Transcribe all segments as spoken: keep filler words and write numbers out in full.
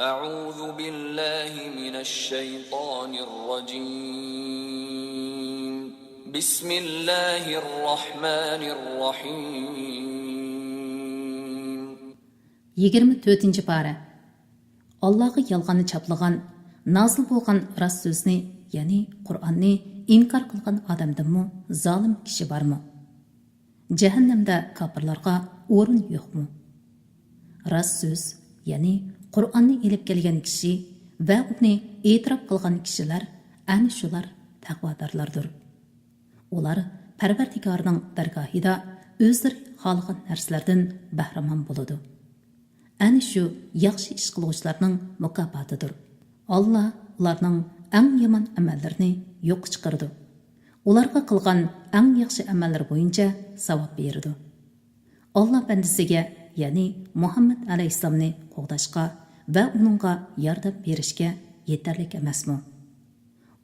أعوذ بالله من الشيطان الرجيم. بسم الله الرحمن الرحيم. يىگىرمە تۆتىنچى پارە. ئاللاغا يالغاننى چاپلىغان، نازىل بولغان راست سۆزنى، يەنى قۇرئاننى ئىنكار قىلغان ئادەمدىنمۇ زالىم كىشى بارمۇ؟ جەھەننەمدە كاپىرلارغا ئورۇن يوقمۇ؟ راست سۆز، يەنى قۇرئاننى ئېلىپ كەلگەن كىشى ۋە ئۇنى ئېتىراپ قىلغان كىشىلەر، ئەنە شۇلار تەقۋادارلاردۇر. ئۇلار پەرۋەردىگارنىڭ دەرگاھىدا ئۆزلىرى خالىغان نەرسىلەردىن بەھرىمەن بولىدۇ. ئەنە شۇ ياخشى ئىش قىلغۇچىلارنىڭ مۇكاپاتىدۇر. ئاللا ئۇلارنىڭ ئەڭ يامان ئەمەللىرىنى يوققا چىقىرىدۇ. ئۇلارغا قىلغان ئەڭ ياخشى ئەمەللىرى بويىچە ساۋاب بېرىدۇ. ئاللا بەندىسىگە، يەنى مۇھەممەد ئەلەيھىسسالامنى قوغداشقا ۋە ئۇنىڭغا ياردەم بېرىشكە يېتەرلىك ئەمەسمۇ؟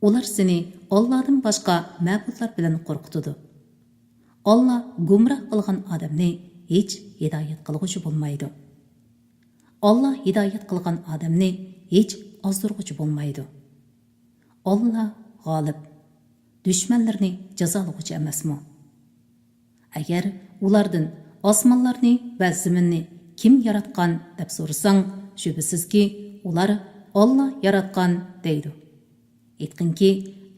ئۇلار سېنى ئاللادىن باشقا مەبۇدلار بىلەن قورقۇتىدۇ. ئاللا گۇمراھ قىلغان ئادەمنى ھېچ ھىدايەت قىلغۇچى بولمايدۇ. ئاللا ھىدايەت قىلغان ئادەمنى ھېچ ئازدۇرغۇچى بولمايدۇ. ئاللا غالىب، دۈشمەنلىرىنى جازالىغۇچى ئەمەسمۇ؟ ئەگەر ئۇلاردىن «ئاسمانلارنى ۋە زېمىننى كىم ياراتقان؟» دەپ سورىساڭ، شۈبھىسىزكى، ئۇلار «ئاللا ياراتقان» دەيدۇ. ئېيتقىنكى،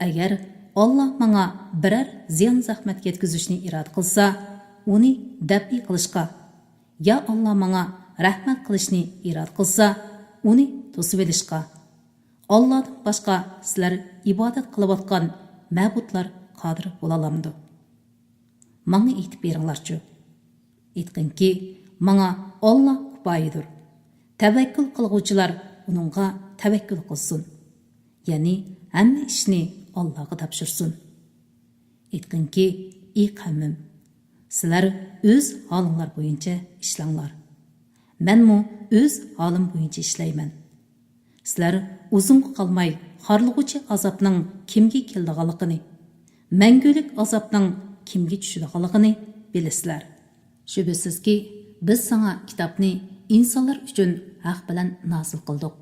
ئەگەر ئاللا ماڭا بىرەر زىيان-زەخمەت يەتكۈزۈشنى ئىرادە قىلسا، ئۇنى دەپئى قىلىشقا، يا ئاللا ماڭا رەھمەت قىلىشنى ئىرادە قىلسا، ئۇنى توسۇۋېلىشقا، ئاللادىن باشقا سىلەر ئىبادەت قىلىۋاتقان مەبۇدلار قادىر بولالامدۇ؟ ماڭا ئېيتىپ بېرىڭلارچۇ. ئېيتقىنكى، ماڭا ئاللا كۇپايىدۇر. تەۋەككۈل قىلغۇچىلار ئۇنىڭغا تەۋەككۈل قىلسۇن. يەنى ھەممە ئىشنى ئاللاغا تاپشۇرسۇن. ئېيتقىنكى، ئى قەۋمىم، سىلەر ئۆز ھالىڭلار بويىچە ئىشلەڭلار. مەنمۇ ئۆز ھالىم بويىچە ئىشلەيمەن. سىلەر ئۇزۇنغا قالماي خارلىغۇچى ئازابنىڭ كىمگە كېلىدىغانلىقىنى، مەڭگۈلۈك ئازابنىڭ كىمگە چۈشىدىغانلىقىنى بىلىسىلەر. شۈبھىسىزكى، بىز ساڭا كىتابنى ئىنسانلار ئۈچۈن ھەق بىلەن نازىل قىلدۇق.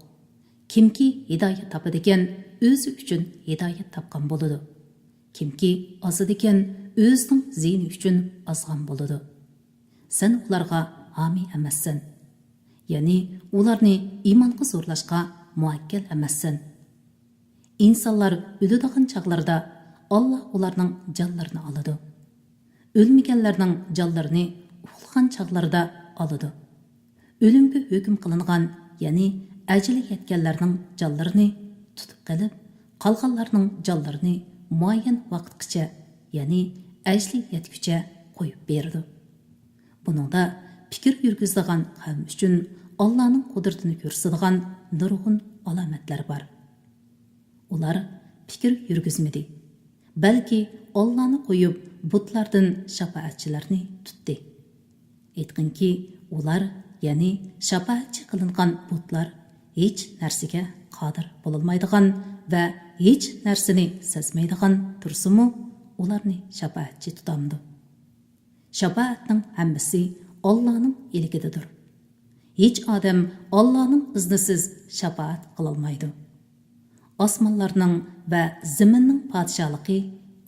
كىمكى ھىدايەت تاپىدىكەن، ئۆزى ئۈچۈن ھىدايەت تاپقان بولىدۇ. كىمكى ئازىدىكەن، ئۆزىنىڭ زىيىنى ئۈچۈن ئازغان بولىدۇ. سەن ئۇلارغا ھامىي ئەمەسسەن. يەنى ئۇلارنى ئىمانغا زورلاشقا مۇۋەككىل ئەمەسسەن. ئىنسانلار ئۆلىدىغان چاغلىرىدا ئاللا ئۇلارنىڭ جانلىرىنى ئالىدۇ. ئۆلمىگەنلەرنىڭ جانلىرىنى ئۇخلىغان چاغلىرىدا ئالىدۇ. ئۆلۈمگە ھۆكۈم قىلىنغان، يەنى ئەجىلى يەتكەنلەرنىڭ جانلىرىنى تۇتۇپ قېلىپ، قالغانلارنىڭ جانلىرىنى مۇئەييەن ۋاقىتقىچە، يەنى ئەجىلى يەتكۈچە قويۇپ بېرىدۇ. بۇنىڭدا پىكىر يۈرگۈزىدىغان قەۋم ئۈچۈن ئاللانىڭ قۇدرىتىنى كۆرسىتىدىغان نۇرغۇن ئالامەتلەر بار. ئۇلار پىكىر يۈرگۈزمىدى، بەلكى ئاللانى قويۇپ، بۇتلاردىن شاپائەتچىلەرنى تۇتتى. ئېيتقىنكى، ئۇلار، يەنى شاپائەتچى قىلىنغان بۇتلار ھېچ نەرسىگە قادىر بولالمايدىغان ۋە ھېچ نەرسىنى سەزمەيدىغان تۇرسىمۇ، ئۇلارنى شاپائەتچى تۇتامدۇ؟ شاپائەتنىڭ ھەممىسى ئاللانىڭ ئىلكىدىدۇر. ھېچ ئادەم ئاللانىڭ ئىزنىسىز شاپائەت قىلالمايدۇ. ئاسمانلارنىڭ ۋە زېمىننىڭ پادىشاھلىقى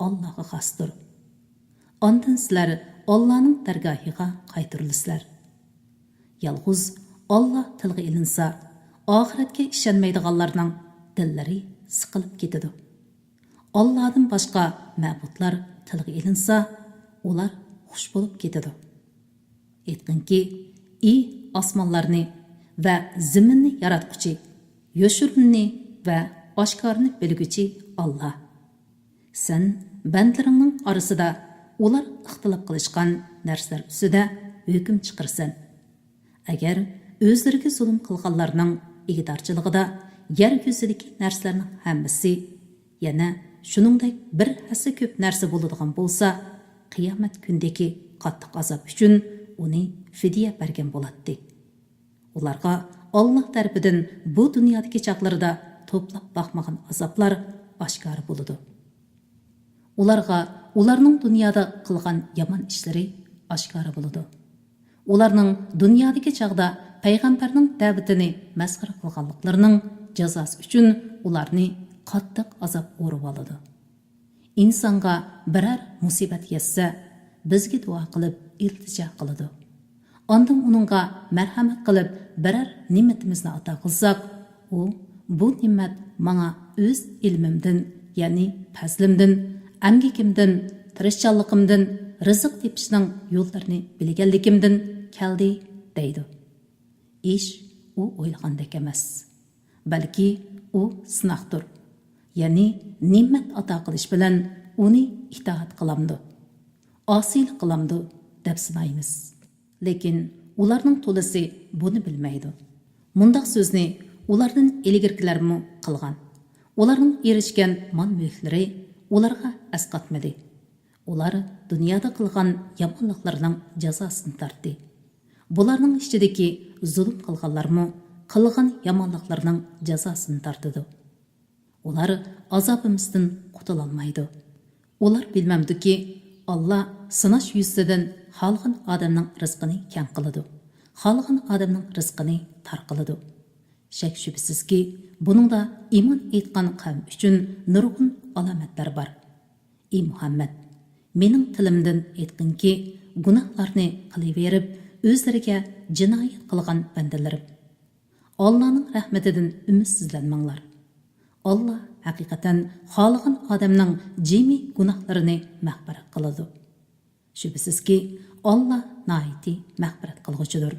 ئاللاغا خاستۇر. ئاندىن سىلەر ئاللانىڭ دەرگاھىغا قايتۇرۇلىسىلەر. يالغۇز ئاللا تىلغا ئېلىنسا، ئاخىرەتكە ئىشەنمەيدىغانلارنىڭ دىللىرى سىقىلىپ كېتىدۇ. ئاللادىن باشقا مەبۇدلار تىلغا ئېلىنسا، ئۇلار خۇش بولۇپ كېتىدۇ. ئېيتقىنكى، ئى ئاسمانلارنى ۋە زېمىننى ياراتقۇچى، يوشۇرۇننى ۋە ئاشكارىنى بىلگۈچى ئاللا! سەن بەندىلىرىڭنىڭ ئارىسىدا ئۇلار ئىختىلاپ قىلىشقان نەرسىلەر ئۈستىدە ھۆكۈم چىقىرىسەن. ئەگەر ئۆزلىرىگە زۇلۇم قىلغانلارنىڭ ئىگىدارچىلىقىدا يەر يۈزىدىكى نەرسىلەرنىڭ ھەممىسى، يەنە شۇنىڭدەك بىر ھەسسە كۆپ نەرسە بولىدىغان بولسا، قىيامەت كۈنىدىكى قاتتىق ئازاب ئۈچۈن ئۇنى فىدىيە بەرگەن بولاتتى. ئۇلارغا ئاللا تەرىپىدىن بۇ دۇنيادىكى چاغلىرىدا توپلاپ باقمىغان ئازابلار ئاشكارا بولىدۇ. ئۇلارغا ئۇلارنىڭ دۇنيادا قىلغان يامان ئىشلىرى ئاشكارا بولىدۇ. ئۇلارنىڭ دۇنيادىكى چاغدا پەيغەمبەرنىڭ دەۋىتىنى مەسخىرە قىلغانلىقلىرىنىڭ جازاسى ئۈچۈن ئۇلارنى قاتتىق ئازاب ئورىۋالىدۇ. ئىنسانغا بىرەر مۇسىبەت يەتسە، بىزگە دۇئا قىلىپ ئىلتىجا قىلىدۇ. ئاندىن ئۇنىڭغا مەرھەمەت قىلىپ بىرەر نېمىتىمىزنى ئاتا قىلساق، ئۇ، «بۇ نېمەت ماڭا ئۆز ئىلمىمدىن، يەنى پەزلىمدىن، ئەمگىكىمدىن، تىرىشچانلىقىمدىن، رىزىق تېپىشنىڭ يوللىرىنى بىلگەنلىكىمدىن كەلدى» دەيدۇ. ئىش ئۇ ئويلىغاندەك ئەمەس. بەلكى ئۇ سىناقتۇر. يەنى نېمەت ئاتا قىلىش بىلەن ئۇنى ئىتائەت قىلامدۇ، ئاسىيلىق قىلامدۇ دەپ سىنايمىز. لېكىن ئۇلارنىڭ تولىسى بۇنى بىلمەيدۇ. مۇنداق سۆزنى ئۇلاردىن ئىلگىرىكىلەرمۇ قىلغان. ئۇلارنىڭ ئېرىشكەن مال-مۈلۈكلىرى ئۇلارغا ئەسقاتمىدى. ئۇلار دۇنيادا قىلغان يامانلىقلىرىنىڭ جازاسىنى تارتتى. بۇلارنىڭ ئىچىدىكى زۇلۇم قىلغانلارمۇ قىلغان يامانلىقلىرىنىڭ جازاسىنى تارتىدۇ. ئۇلار ئازابىمىزدىن قۇتۇلالمايدۇ. ئۇلار بىلمەمدۇكى، ئاللا سىناش يۈزىسىدىن خالىغان ئادەمنىڭ رىزقىنى كەڭ قىلىدۇ، خالىغان ئادەمنىڭ رىزقىنى تار قىلىدۇ. شەك-شۈبھىسىزكى، بۇنىڭدا ئىمان ئېيتقان قەۋم ئۈچۈن نۇرغۇن ئالامەتلەر بار. ئى مۇھەممەد، مېنىڭ تىلىمدىن ئېيتقىنكى، گۇناھلارنى قىلىۋېرىپ، ئۆزلىرىگە جىنايەت قىلغان بەندىلىرىم، ئاللانىڭ رەھمىتىدىن ئۈمىدسىزلەنمەڭلار. ئاللا ھەقىقەتەن خالىغان ئادەمنىڭ جىمى گۇناھلىرىنى مەغپىرەت قىلىدۇ. شۈبھىسىزكى، ئاللا ناھايىتى مەغپىرەت قىلغۇچىدۇر،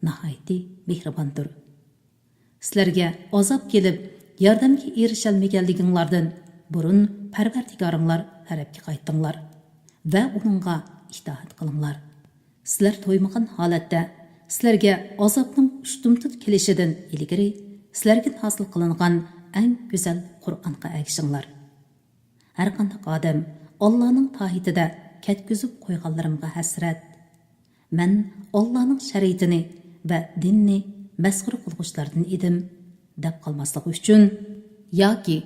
ناھايىتى مېھرىباندۇر. سىلەرگە ئازاب كېلىپ، ياردەمگە ئېرىشەلمىگەنلىكىڭلاردىن بۇرۇن پەرۋەردىگارىڭلار تەرەپكە قايتىڭلار ۋە ئۇنىڭغا ئىتائەت قىلىڭلار. سىلەر تويمىغان ھالەتتە سىلەرگە ئازابنىڭ ئۇشتۇمتۇت كېلىشىدىن ئىلگىرى سىلەرگە نازىل قىلىنغان ئەڭ گۈزەل قۇرئانغا ئەگىشىڭلار. ھەرقانداق ئادەم ئاللانىڭ تاھىتىدە كەتكۈزۈپ قويغانلىرىمغا ھەسرەت. مەن ئاللانىڭ شەرىئىتىنى ۋە دىنىنى مەسخىرە قىلغۇچىلاردىن ئىدىم، دەپ قالماسلىقى ئۈچۈن، ياكى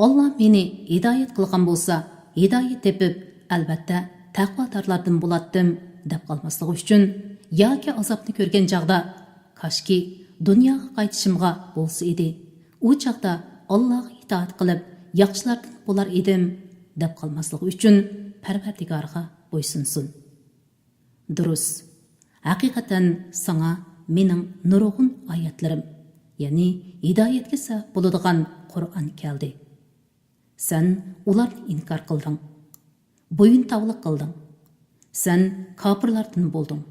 ئاللا مېنى ھىدايەت قىلغان بولسا، ھىدايەت تېپىپ، ئەلۋەتتە تەقۋادارلاردىن بولاتتىم، دەپ قالماسلىقى ئۈچۈن، ياكى ئازابنى كۆرگەن چاغدا، كاشكى دۇنياغا قايتىشىمغا بولسا ئىدى، ئۇ چاغدا ئاللاغا ئىتائەت قىلىپ، ياخشىلاردىن بولار ئىدىم، دەپ قالماسلىقى ئۈچۈن پەرۋەردىگارىغا بويسۇنسۇن. دۇرۇس، ھەقىقەتەن ساڭا مېنىڭ نۇرغۇن ئايەتلىرىم، يەنى ھىدايەتكە سەۋەب بولىدىغان قۇرئان كەلدى. سەن ئۇلارنى ئىنكار قىلدىڭ، بويۇنتاۋلىق قىلدىڭ. سەن كاپىرلاردىن بولدۇڭ.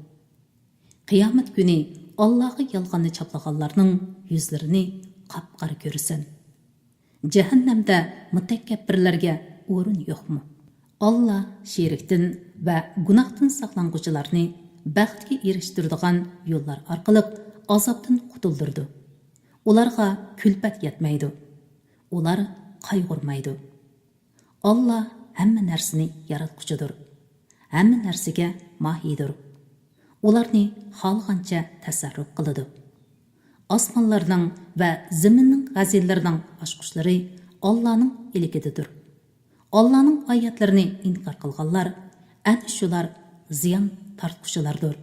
قىيامەت كۈنى ئاللاغا يالغاننى چاپلىغانلارنىڭ يۈزلىرىنى قاپقارا كۆرىسەن. جەھەننەمدە مۇتەكەببىرلەرگە ئورۇن يوقمۇ؟ ئاللا شېرىكتىن ۋە گۇناھتىن ساقلانغۇچىلارنى بەختكە ئېرىشتۈرىدىغان يوللار ئارقىلىق ئازابتىن قۇتۇلدۇرىدۇ. ئۇلارغا كۈلپەت يەتمەيدۇ. ئۇلار قايغۇرمايدۇ. ئاللا ھەممە نەرسىنى ياراتقۇچىدۇر. ھەممە نەرسىگە ماھىيدۇر. ئۇلارنى خالىغانچە تەسەررۇپ قىلىدۇ. ئاسمانلارنىڭ ۋە زېمىننىڭ خەزىنىلىرىنىڭ ئاچقۇچلىرى ئاللانىڭ ئىلكىدىدۇر. ئاللانىڭ ئايەتلىرىنى ئىنكار قىلغانلار ئەنە شۇلار زىيان تارتقۇچىلاردۇر.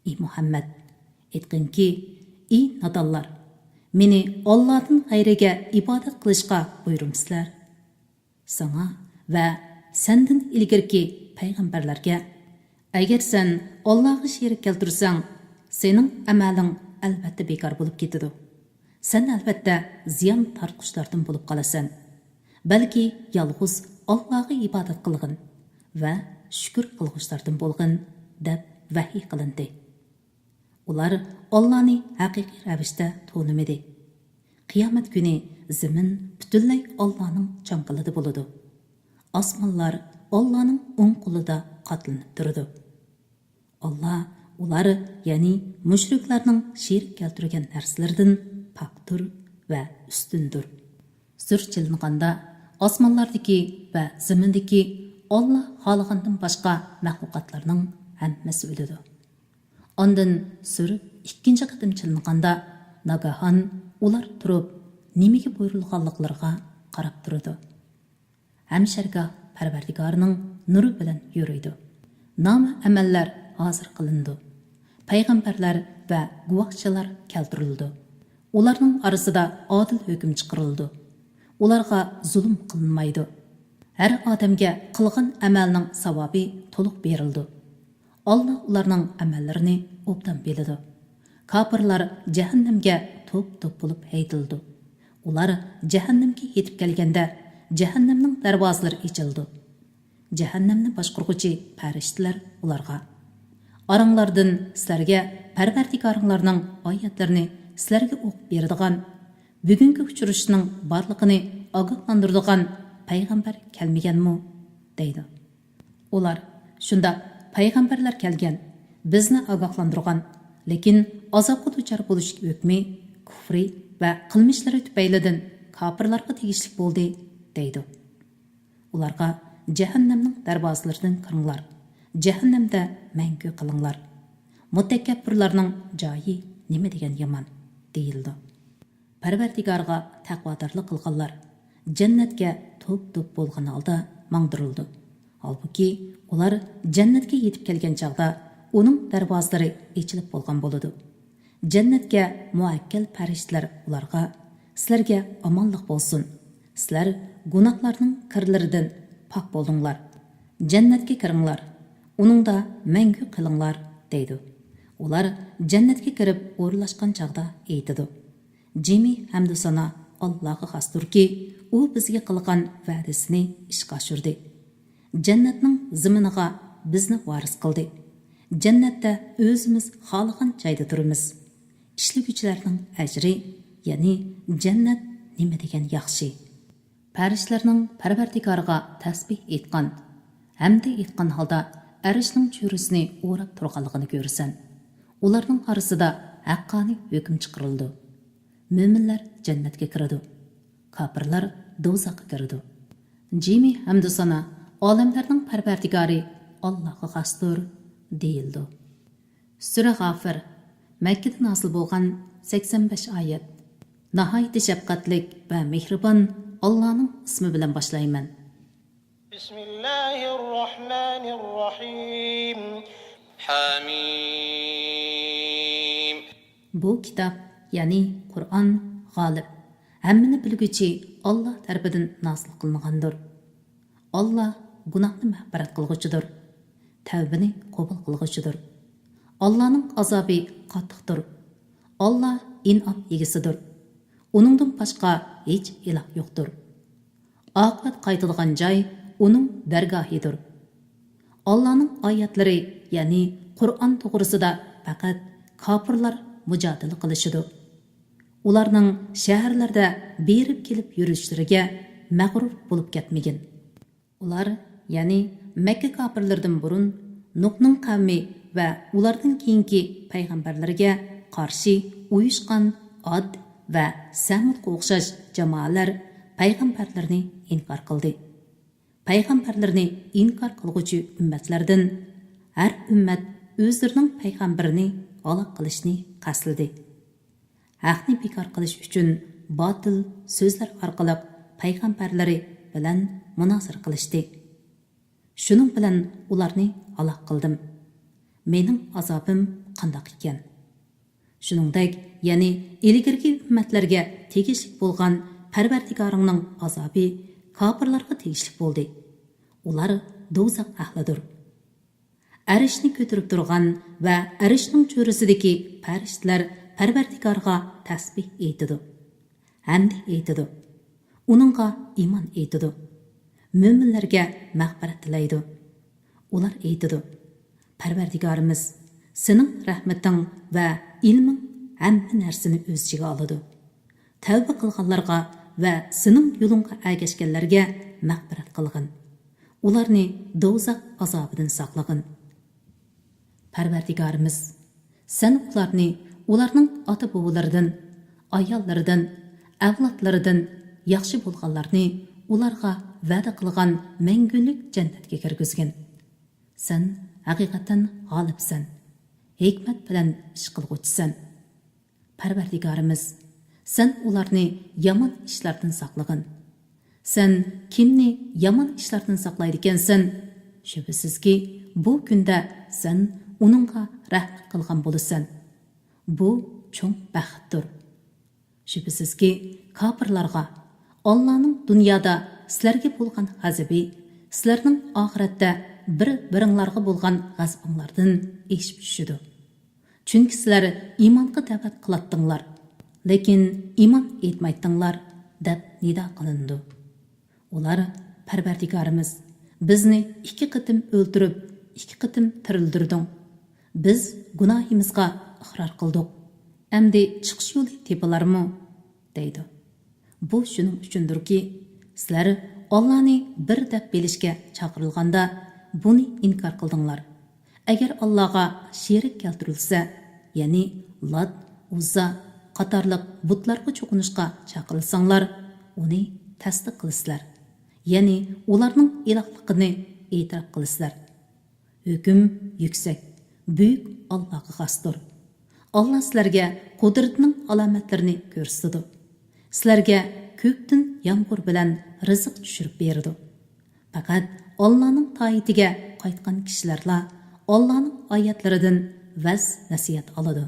ئى مۇھەممەد، ئېيتقىنكى، ئى نادانلار، مېنى ئاللادىن غەيرىگە ئىبادەت قىلىشقا بۇيرۇمسىلەر؟ ساڭا ۋە سەندىن ئىلگىرىكى پەيغەمبەرلەرگە، ئەگەر سەن ئاللاغا شېرىك كەلتۈرسەڭ، سېنىڭ ئەمەلىڭ ئەلۋەتتە بىكار بولۇپ كېتىدۇ. سەن ئەلۋەتتە زىيان تارتقۇچىلاردىن بولۇپ قالىسەن. بەلكى يالغۇز ئاللاغا ئىبادەت قىلغىن ۋە شۈكۈر قىلغۇچىلاردىن بولغىن، دەپ ۋەھىي قىلىندى. ئۇلار ئاللانى ھەقىقىي رەۋىشتە تونۇمىدى. قىيامەت كۈنى زېمىن پۈتۈنلەي ئاللانىڭ چاڭگىلىدا بولىدۇ. ئاسمانلار ئاللانىڭ ئوڭ قولىدا قاتلىنىپ تۇرىدۇ. ئاللا ئۇلار، يەنى مۇشرىكلارنىڭ شېرىك كەلتۈرگەن نەرسىلىرىدىن پاكتۇر ۋە ئۈستۈندۇر. سۈر چېلىنغاندا، ئاسمانلاردىكى ۋە زېمىندىكى ئاللا خالىغاندىن باشقا مەخلۇقاتلارنىڭ ھەممىسى ئۆلىدۇ. ئاندىن سۈر ئىككىنچى قېتىم چېلىنغاندا، ناگاھان ئۇلار تۇرۇپ، نېمىگە بۇيرۇلغانلىقلىرىغا قاراپ تۇرىدۇ. ھەمشەرگاھ پەرۋەردىگارنىڭ نۇرى بىلەن يورۇيدۇ. نامە ئەمەللەر ھازىر قىلىنىدۇ. پەيغەمبەرلەر ۋە گۇۋاھچىلار كەلتۈرۈلىدۇ. ئۇلارنىڭ ئارىسىدا ئادىل ھۆكۈم چىقىرىلىدۇ. ئۇلارغا زۇلۇم قىلىنمايدۇ. ھەر ئادەمگە قىلغان ئەمەلنىڭ ساۋابى تولۇق بېرىلىدۇ. ئاللا ئۇلارنىڭ ئەمەللىرىنى ئوبدان بىلىدۇ. كاپىرلار جەھەننەمگە توپ-توپ بولۇپ ھەيدىلىدۇ. ئۇلار جەھەننەمگە يېتىپ كەلگەندە، جەھەننەمنىڭ دەرۋازىلىرى ئېچىلىدۇ. جەھەننەمنى باشقۇرغۇچى پەرىشتىلەر ئۇلارغا، ئاراڭلاردىن سىلەرگە پەرۋەردىگارىڭلارنىڭ ئايەتلىرىنى سىلەرگە ئوقۇپ بېرىدىغان، بۈگۈنكى ئۇچرىشىشنىڭ بارلىقىنى ئاگاھلاندۇرىدىغان پەيغەمبەر كەلمىگەنمۇ؟ دەيدۇ. ئۇلار، شۇنداق، پەيغەمبەرلەر كەلگەن، بىزنى ئاگاھلاندۇرغان، لېكىن ئازابقا دۇچار بولۇش ھۆكمى كۇفرى ۋە قىلمىشلىرى تۈپەيلىدىن كاپىرلارغا تېگىشلىك بولدى، دەيدۇ. ئۇلارغا، جەھەننەمنىڭ دەرۋازىلىرىدىن كىرىڭلار، جەھەننەمدە مەڭگۈ قېلىڭلار، مۇتەكەببىرلارنىڭ جايى نېمە دېگەن يامان، دېيىلىدۇ. پەرۋەردىگارغا تەقۋادارلىق قىلغانلار جەننەتكە توپ-توپ بولغان ھالدا ماڭدۇرۇلىدۇ. ھالبۇكى، ئۇلار جەننەتكە يېتىپ كەلگەن چاغدا ئۇنىڭ دەرۋازىلىرى ئېچىلىپ بولغان بولىدۇ. جەننەتكە مۇئەككەل پەرىشتىلەر ئۇلارغا، سىلەرگە ئامانلىق بولسۇن، سىلەر گۇناھلارنىڭ كىرلىرىدىن پاك بولدۇڭلار، جەننەتكە كىرىڭلار، ئۇنىڭدا مەڭگۈ قېلىڭلار، دەيدۇ. ئۇلار جەننەتكە كىرىپ ئورۇنلاشقان چاغدا ئېيتىدۇ، جىمى ھەمدۇ سانا ئاللاغا خاستۇركى، ئۇ بىزگە قىلغان ۋەدىسىنى ئىشقا ئاشۇردى. جەننەتنىڭ زېمىنىغا بىزنى ۋارىس قىلدى. جەننەتتە ئۆزىمىز خالىغان جايدا تۇرىمىز. ئىشلىگۈچىلەرنىڭ ئەجرى، يەنى جەننەت نېمە دېگەن ياخشى! پەرىشتىلەرنىڭ پەرۋەردىگارىغا تەسبىھ ئېيتقان، ھەمدە ئېيتقان ھالدا ئەرشنىڭ چۆرىسىنى ئوراپ تۇرغانلىقىنى كۆرىسەن. ئۇلارنىڭ ئارىسىدا ھەققانىي ھۆكۈم چىقىرىلىدۇ. مۆمىنلەر جەننەتكە كىرىدۇ، كاپىرلار دوزاخقا كىرىدۇ. جىمى ھەمدۇ سانا ئالەملەرنىڭ پەرۋەردىگارى ئاللاغا خاستۇر، دېيىلىدۇ. سۈرە غافىر، مەككىدە نازىل بولغان، سەكسەن بەش ئايەت. ناھايىتى شەپقەتلىك ۋە مېھرىبان ئاللانىڭ ئىسمى بىلەن باشلايمەن. بسم الله الرحمن الرحيم. حميم. بۇ كىتاب، يەنى قۇرئان، غالىب، ھەممىنى بىلگۈچى ئاللا تەرىپىدىن نازىل قىلىنغاندۇر. ئاللا گۇناھنى مەغپىرەت قىلغۇچىدۇر، تەۋبىنى قوبۇل قىلغۇچىدۇر. ئاللانىڭ ئازابى قاتتىقتۇر. ئاللا ئىنئام ئىگىسىدۇر. ئۇنىڭدىن باشقا ھېچ ئىلاھ يوقتۇر. ئاقىۋەت قايتىدىغان جاي ئۇنىڭ دەرگاھىدۇر. ئاللانىڭ ئايەتلىرى، يەنى قۇرئان توغرىسىدا پەقەت كاپىرلار مۇجادىلە قىلىشىدۇ. ئۇلارنىڭ شەھەرلەردە بېرىپ كېلىپ يۈرۈشلىرىگە مەغرۇر بولۇپ كەتمىگىن. ئۇلار، يەنى مەككە كاپىرلىرىدىن بۇرۇن نۇھنىڭ قەۋمى ۋە ئۇلاردىن كېيىنكى پەيغەمبەرلەرگە قارشى ئۇيۇشقان ئاد ۋە سەمۇدقا ئوخشاش جامائەلەر پەيغەمبەرلىرىنى ئىنكار قىلدى. پەيغەمبەرلىرىنى ئىنكار قىلغۇچى ئۈممەتلەردىن ھەر ئۈممەت ئۆزلىرىنىڭ پەيغەمبىرىنى ھالاك قىلىشنى قەستلىدى. ھەقنى بىكار قىلىش ئۈچۈن باتىل سۆزلەر ئارقىلىق پەيغەمبەرلىرى بىلەن مۇنازىرە قىلىشتى. شۇنىڭ بىلەن ئۇلارنى ھالاك قىلدىم. مېنىڭ ئازابىم قانداق ئىكەن؟ شۇنىڭدەك، يەنى ئىلگىرىكى ئۈممەتلەرگە تېگىشلىك بولغان پەرۋەردىگارىڭنىڭ ئازابى كاپىرلارغا تېگىشلىك بولدى. ئۇلار دوزاخ ئەھلىدۇر. ئەرشنى كۆتۈرۈپ تۇرغان ۋە ئەرشنىڭ چۆرىسىدىكى پەرىشتىلەر پەرۋەردىگارغا تەسبىھ ئېيتىدۇ، ھەمدە ئېيتىدۇ، ئۇنىڭغا ئىمان ئېيتىدۇ، مۆمىنلەرگە مەغپىرەت تىلەيدۇ. ئۇلار ئېيتىدۇ، پەرۋەردىگارىمىز، سېنىڭ رەھمىتىڭ ۋە ئىلمىڭ ھەممە نەرسىنى ئۆز ئىچىگە ئالىدۇ. تەۋبە قىلغانلارغا ۋە سېنىڭ يولۇڭغا ئەگەشكەنلەرگە مەغپىرەت قىلغىن. ئۇلارنى دوزاخ ئازابىدىن ساقلىغىن. پەرۋەردىگارىمىز، سەن ئۇلارنى ئۇلارنىڭ ئاتا-بوۋىلىرىدىن، ئاياللىرىدىن، ئەۋلادلىرىدىن ياخشى بولغانلارنى ئۇلارغا ۋەدە قىلغان مەڭگۈلۈك جەننەتكە كىرگۈزگىن. سەن ھەقىقەتەن غالىبسەن، ھېكمەت بىلەن ئىش قىلغۇچىسەن. پەرۋەردىگارىمىز، سەن ئۇلارنى يامان ئىشلاردىن ساقلىغىن. سەن كىمنى يامان ئىشلاردىن ساقلايدىكەنسەن؟ شۈبھىسىزكى، بۇ كۈندە سەن ئۇنىڭغا رەھمەت قىلغان بولىسەن. بۇ چوڭ بەختتۇر. شۈبھىسىزكى، كاپىرلارغا، ئاللانىڭ دۇنيادا سىلەرگە بولغان غەزىپى سىلەرنىڭ ئاخىرەتتە بىر-بىرىڭلارغا بولغان غەزىپىڭلاردىن ئېشىپ چۈشىدۇ. چۈنكى سىلەر ئىمانغا دەۋەت قىلاتتىڭلار، لېكىن ئىمان ئېيتمايتتىڭلار، دەپ نىدا قىلىنىدۇ. ئۇلار، پەرۋەردىگارىمىز، بىزنى ئىككى قېتىم ئۆلتۈرۈپ، ئىككى قېتىم تىرىلدۈردۈڭ. بىز گۇناھىمىزغا ئىقرار قىلدۇق. ئەمدى چىقىش يولى تېپىلارمۇ؟ دەيدۇ. بۇ شۇنىڭ ئۈچۈندۇركى، سىلەر ئاللانى بىر دەپ بىلىشكە چاقىرىلغاندا، بۇنى ئىنكار قىلدىڭلار. ئەگەر ئاللاغا شېرىك كەلتۈرۈلسە، يەنى لات، ئۇززا قاتارلىق بۇتلارغا چوقۇنۇشقا چاقىرىلساڭلار، ئۇنى تەستىق قىلىسىلەر. يەنى ئۇلارنىڭ ئىلاھلىقىنى ئېتىراپ قىلىسىلەر. ھۆكۈم يۈكسەك، بۈيۈك ئاللاغا خاستۇر. ئاللا سىلەرگە قۇدرىتىنىڭ ئالامەتلىرىنى كۆرسىتىدۇ. سىلەرگە كۆكتىن يامغۇر بىلەن رىزىق چۈشۈرۈپ بېرىدۇ. پەقەت ئاللانىڭ تائىتىگە قايتقان كىشىلەرلا ئاللانىڭ ئايەتلىرىدىن ۋەز-نەسىھەت ئالىدۇ.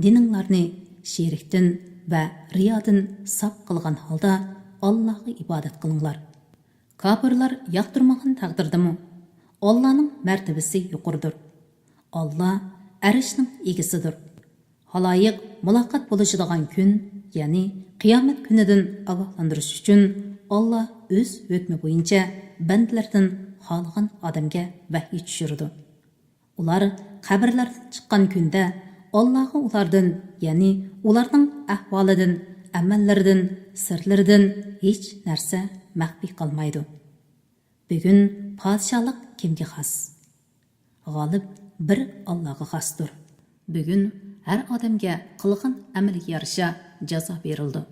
دىنىڭلارنى شېرىكتىن ۋە رىيادىن ساپ قىلغان ھالدا ئاللاغا ئىبادەت قىلىڭلار. كاپىرلار ياقتۇرمىغان تەقدىردىمۇ، ئاللانىڭ مەرتىۋىسى يۇقىرىدۇر. ئاللا ئەرشنىڭ ئىگىسىدۇر. خالايىق مۇلاقات بولۇشىدىغان كۈن، يەنى قىيامەت كۈنىدىن ئاگاھلاندۇرۇش ئۈچۈن، ئاللا ئۆز ھۆكمى بويىچە بەندىلىرىدىن خالىغان ئادەمگە ۋەھىي چۈشۈرىدۇ. ئۇلار قەبرىلەردىن چىققان كۈندە، ئاللاغا ئۇلاردىن، يەنى ئۇلارنىڭ ئەھۋالىدىن، ئەمەللىرىدىن، سىرلىرىدىن ھېچ نەرسە مەخپىي قالمايدۇ. بۈگۈن پادىشاھلىق كىمگە خاس؟ غالىب بىر ئاللاغا خاستۇر. بۈگۈن ھەر ئادەمگە قىلغان ئەمىلىگە يارىشا جازا بېرىلىدۇ.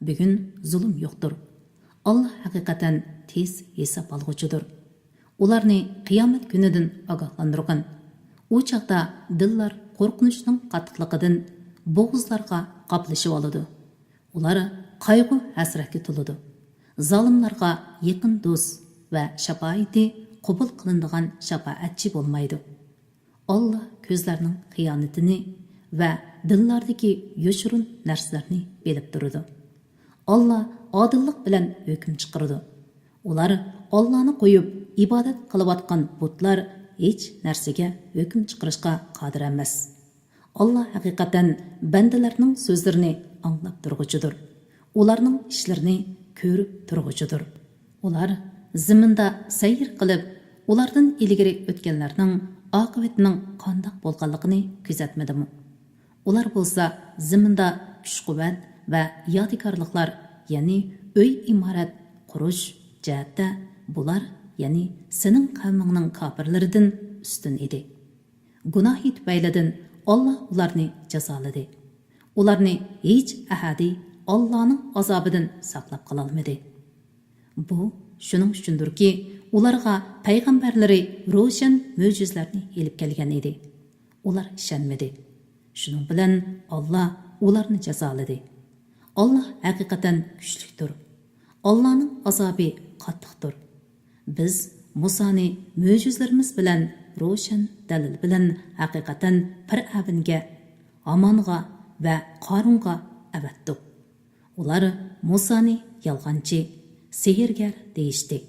بۈگۈن زۇلۇم يوقتۇر. ئاللا ھەقىقەتەن تېز ھېساب ئالغۇچىدۇر. ئۇلارنى قىيامەت كۈنىدىن ئاگاھلاندۇرغىن. ئۇ چاغدا دىللار قورقۇنچنىڭ قاتتىقلىقىدىن بوغۇزلارغا قاپلىشىۋالىدۇ. ئۇلار قايغۇ-ھەسرەتكە تولىدۇ. زالىملارغا يېقىن دوست ۋە شاپائىتى قوبۇل قىلىنىدىغان شاپائەتچى بولمايدۇ. ئاللا كۆزلەرنىڭ خىيانىتىنى ۋە دىللاردىكى يوشۇرۇن نەرسىلەرنى بىلىپ تۇرىدۇ. ئاللا ئادىللىق بىلەن ھۆكۈم چىقىرىدۇ. ئۇلار ئاللانى قويۇپ ئىبادەت قىلىۋاتقان بۇتلار ھېچ نەرسىگە ھۆكۈم چىقىرىشقا قادىر ئەمەس. ئاللا ھەقىقەتەن بەندىلەرنىڭ سۆزلىرىنى ئاڭلاپ تۇرغۇچىدۇر. ئۇلارنىڭ ئىشلىرىنى كۆرۈپ تۇرغۇچىدۇر. ئۇلار زېمىندا سەير قىلىپ، ئۇلاردىن ئىلگىرى ئۆتكەنلەرنىڭ ئاقىۋىتىنىڭ قانداق بولغانلىقىنى كۆزەتمىدىمۇ؟ ئۇلار بولسا زېمىندا كۈچ-قۇۋۋەت ۋە يادىكارلىقلار، يەنى ئۆي-ئىمارەت قۇرۇش جەھەتتە بۇلار، يەنى سېنىڭ قەۋمىڭنىڭ كاپىرلىرىدىن ئۈستۈن ئىدى. گۇناھى تۈپەيلىدىن ئاللا ئۇلارنى جازالىدى. ئۇلارنى ھېچ ئەھەدى ئاللانىڭ ئازابىدىن ساقلاپ قالالمىدى. بۇ شۇنىڭ ئۈچۈندۇركى، ئۇلارغا پەيغەمبەرلىرى روشەن مۆجىزىلەرنى ئېلىپ كەلگەن ئىدى. ئۇلار ئىشەنمىدى. شۇنىڭ بىلەن ئاللا ئۇلارنى جازالىدى. ئاللا ھەقىقەتەن كۈچلۈكتۇر. ئاللانىڭ ئازابى قاتتىقتۇر. بىز مۇسانى مۆجىزىلىرىمىز بىلەن، روشەن دەلىل بىلەن ھەقىقەتەن پىرئەۋنگە، ھامانغا ۋە قارۇنغا ئەۋەتتۇق. ئۇلار مۇسانى يالغانچى، سېھىرگەر دېيىشتى.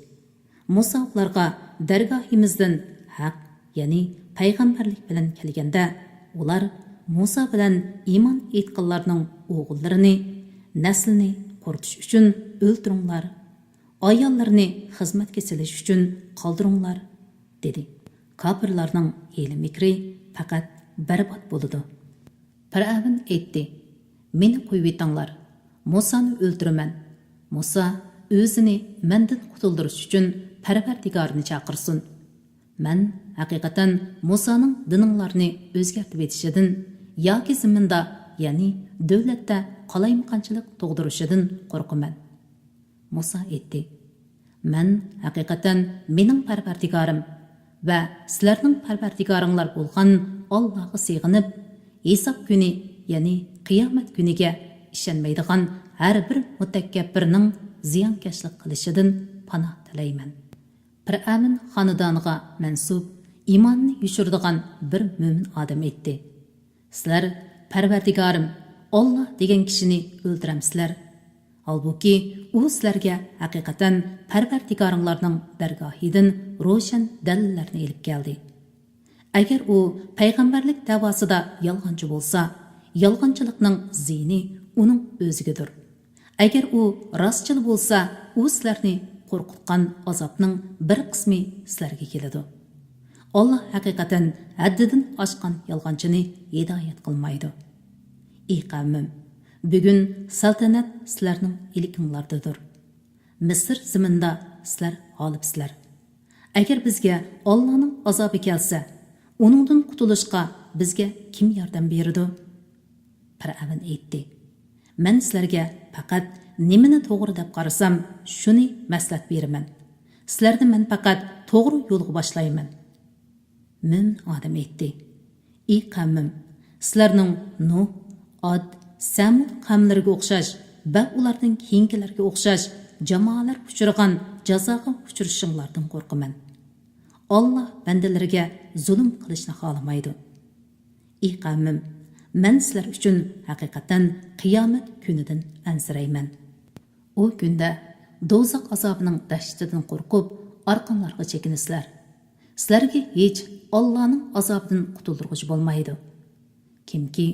مۇسا ئۇلارغا دەرگاھىمىزدىن ھەق، يەنى پەيغەمبەرلىك بىلەن كەلگەندە، ئۇلار مۇسا بىلەن ئىمان ئېيتقانلارنىڭ ئوغۇللىرىنى، نەسلىنى قۇرۇتۇش ئۈچۈن ئۆلتۈرۈڭلار، ئاياللىرىنى خىزمەتكە سېلىش ئۈچۈن قالدۇرۇڭلار، دېدى. كاپىرلارنىڭ ھىيلە-مىكرى پەقەت بەربات بولىدۇ. پىرئەۋن ئېيتتى: مېنى قويۇۋېتىڭلار، مۇسانى ئۆلتۈرىمەن. مۇسا ئۆزىنى مەندىن قۇتۇلدۇرۇش ئۈچۈن پەرۋەردىگارىنى چاقىرسۇن. مەن ھەقىقەتەن مۇسانىڭ دىنىڭلارنى ئۆزگەرتىۋېتىشىدىن ياكى زېمىندا، يەنى دۆلەتتە قالايمىقانچىلىق تۇغدۇرۇشىدىن قورقىمەن. مۇسا ئېيتتى: مەن ھەقىقەتەن مېنىڭ پەرۋەردىگارىم ۋە سىلەرنىڭ پەرۋەردىگارىڭلار بولغان ئاللاغا سېغىنىپ، ھېساب كۈنى، يەنى قىيامەت كۈنىگە ئىشەنمەيدىغان ھەر بىر مۇتەكەببىرنىڭ زىيانكەشلىك قىلىشىدىن پاناھ تىلەيمەن. پىرئەۋن خانىدانىغا مەنسۇپ ئىمانىنى يوشۇرىدىغان بىر مۆمىن ئادەم ئېيتتى: «سىلەر، پەرۋەردىگارىم، ئاللا دېگەن كىشىنى ئۆلتۈرەمسىلەر؟ ھالبۇكى، ئۇ سىلەرگە ھەقىقەتەن پەرۋەردىگارىڭلارنىڭ دەرگاھىدىن روشەن دەلىللەرنى ئېلىپ كەلدى. ئەگەر ئۇ پەيغەمبەرلىك دەۋاسىدا يالغانچى بولسا، يالغانچىلىقنىڭ زىيىنى ئۇنىڭ ئۆزىگىدۇر. ئەگەر ئۇ راستچىل بولسا، ئۇ سىلەرنى قورقۇتقان ئازابنىڭ بىر قىسمى سىلەرگە كېلىدۇ. ئاللا ھەقىقەتەن ھەددىدىن ئاشقان يالغانچىنى ھىدايەت قىلمايدۇ. ئى قەۋمىم، بۈگۈن سەلتەنەت سىلەرنىڭ ئىلكىڭلاردىدۇر. مىسىر زېمىنىدا سىلەر غالىبسىلەر. ئەگەر بىزگە ئاللانىڭ ئازابى كەلسە، ئۇنىڭدىن قۇتۇلۇشقا بىزگە كىم ياردەم بېرىدۇ؟» پىرئەۋن ئېيتتى: «مەن سىلەرگە پەقەت نېمىنى توغرا دەپ قارىسام، شۇنى مەسلىھەت بېرىمەن. سىلەرنى مەن پەقەت توغرا يولغا باشلايمەن.» مۆمىن ئادەم ئېيتتى: «ئى قەۋمىم، سىلەرنىڭ نۇھ، ئاد، سەمۇد قەۋملىرىگە ئوخشاش ۋە ئۇلاردىن كېيىنكىلەرگە ئوخشاش جامالار ئۇچرىغان جازاغا ئۇچرىشىڭلاردىن قورقىمەن. ئاللا بەندىلىرىگە زۇلۇم قىلىشنى خالىمايدۇ. ئى قەۋمىم، مەن سىلەر ئۈچۈن ھەقىقەتەن قىيامەت كۈنىدىن ئەنسىرەيمەن. ئۇ كۈندە دوزاخ ئازابىنىڭ دەھشىتىدىن قورقۇپ، ئارقانلارغا چېكىنىسىلەر. سىلەرگە ھېچ ئاللانىڭ ئازابىدىن قۇتۇلدۇرغۇچى بولمايدۇ. كىمكى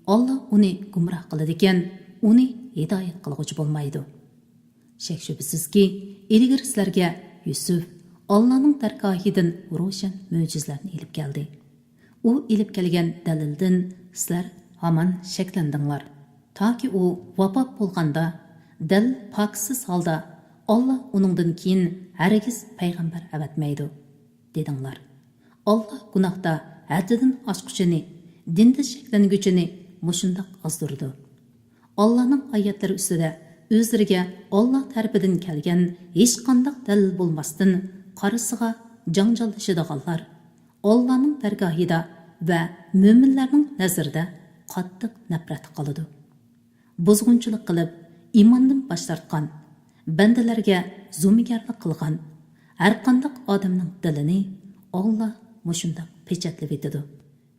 ئاللا ئۇنى گۇمراھ قىلىدىكەن، ئۇنى ھىدايەت قىلغۇچى بولمايدۇ. شەك-شۈبھىسىزكى، ئىلگىرى سىلەرگە يۈسۈپ ئاللانىڭ دەرگاھىدىن روشەن مۆجىزىلەرنى ئېلىپ كەلدى. ئۇ ئېلىپ كەلگەن دەلىلدىن سىلەر ھامان شەكلەندىڭلار، تاكى ئۇ ۋاپات بولغاندا، دەل پاكىتسىز ھالدا، ئاللا ئۇنىڭدىن كېيىن ھەرگىز پەيغەمبەر ئەۋەتمەيدۇ، دېدىڭلار. ئاللا گۇناھتا ھەددىدىن ئاشقۇچىنى، دىندا شەكلەنگۈچىنى مۇشۇنداق ئازدۇرىدۇ. ئاللانىڭ ئايەتلىرى ئۈستىدە ئۆزلىرىگە ئاللا تەرىپىدىن كەلگەن ھېچقانداق دەلىل بولماستىن، قارىسىغا جاڭجاللىشىدىغانلار ئاللانىڭ دەرگاھىدا ۋە مۆمىنلەرنىڭ نەزىرىدە قاتتىق نەپرەتتە قالىدۇ. بۇزغۇنچىلىق قىلىپ، ئىماندىن باش تارتقان، بەندىلەرگە زومىگەرلىك قىلغان ھەرقانداق ئادەمنىڭ دىلىنى ئاللا مۇشۇنداق پېچەتلىۋېتىدۇ.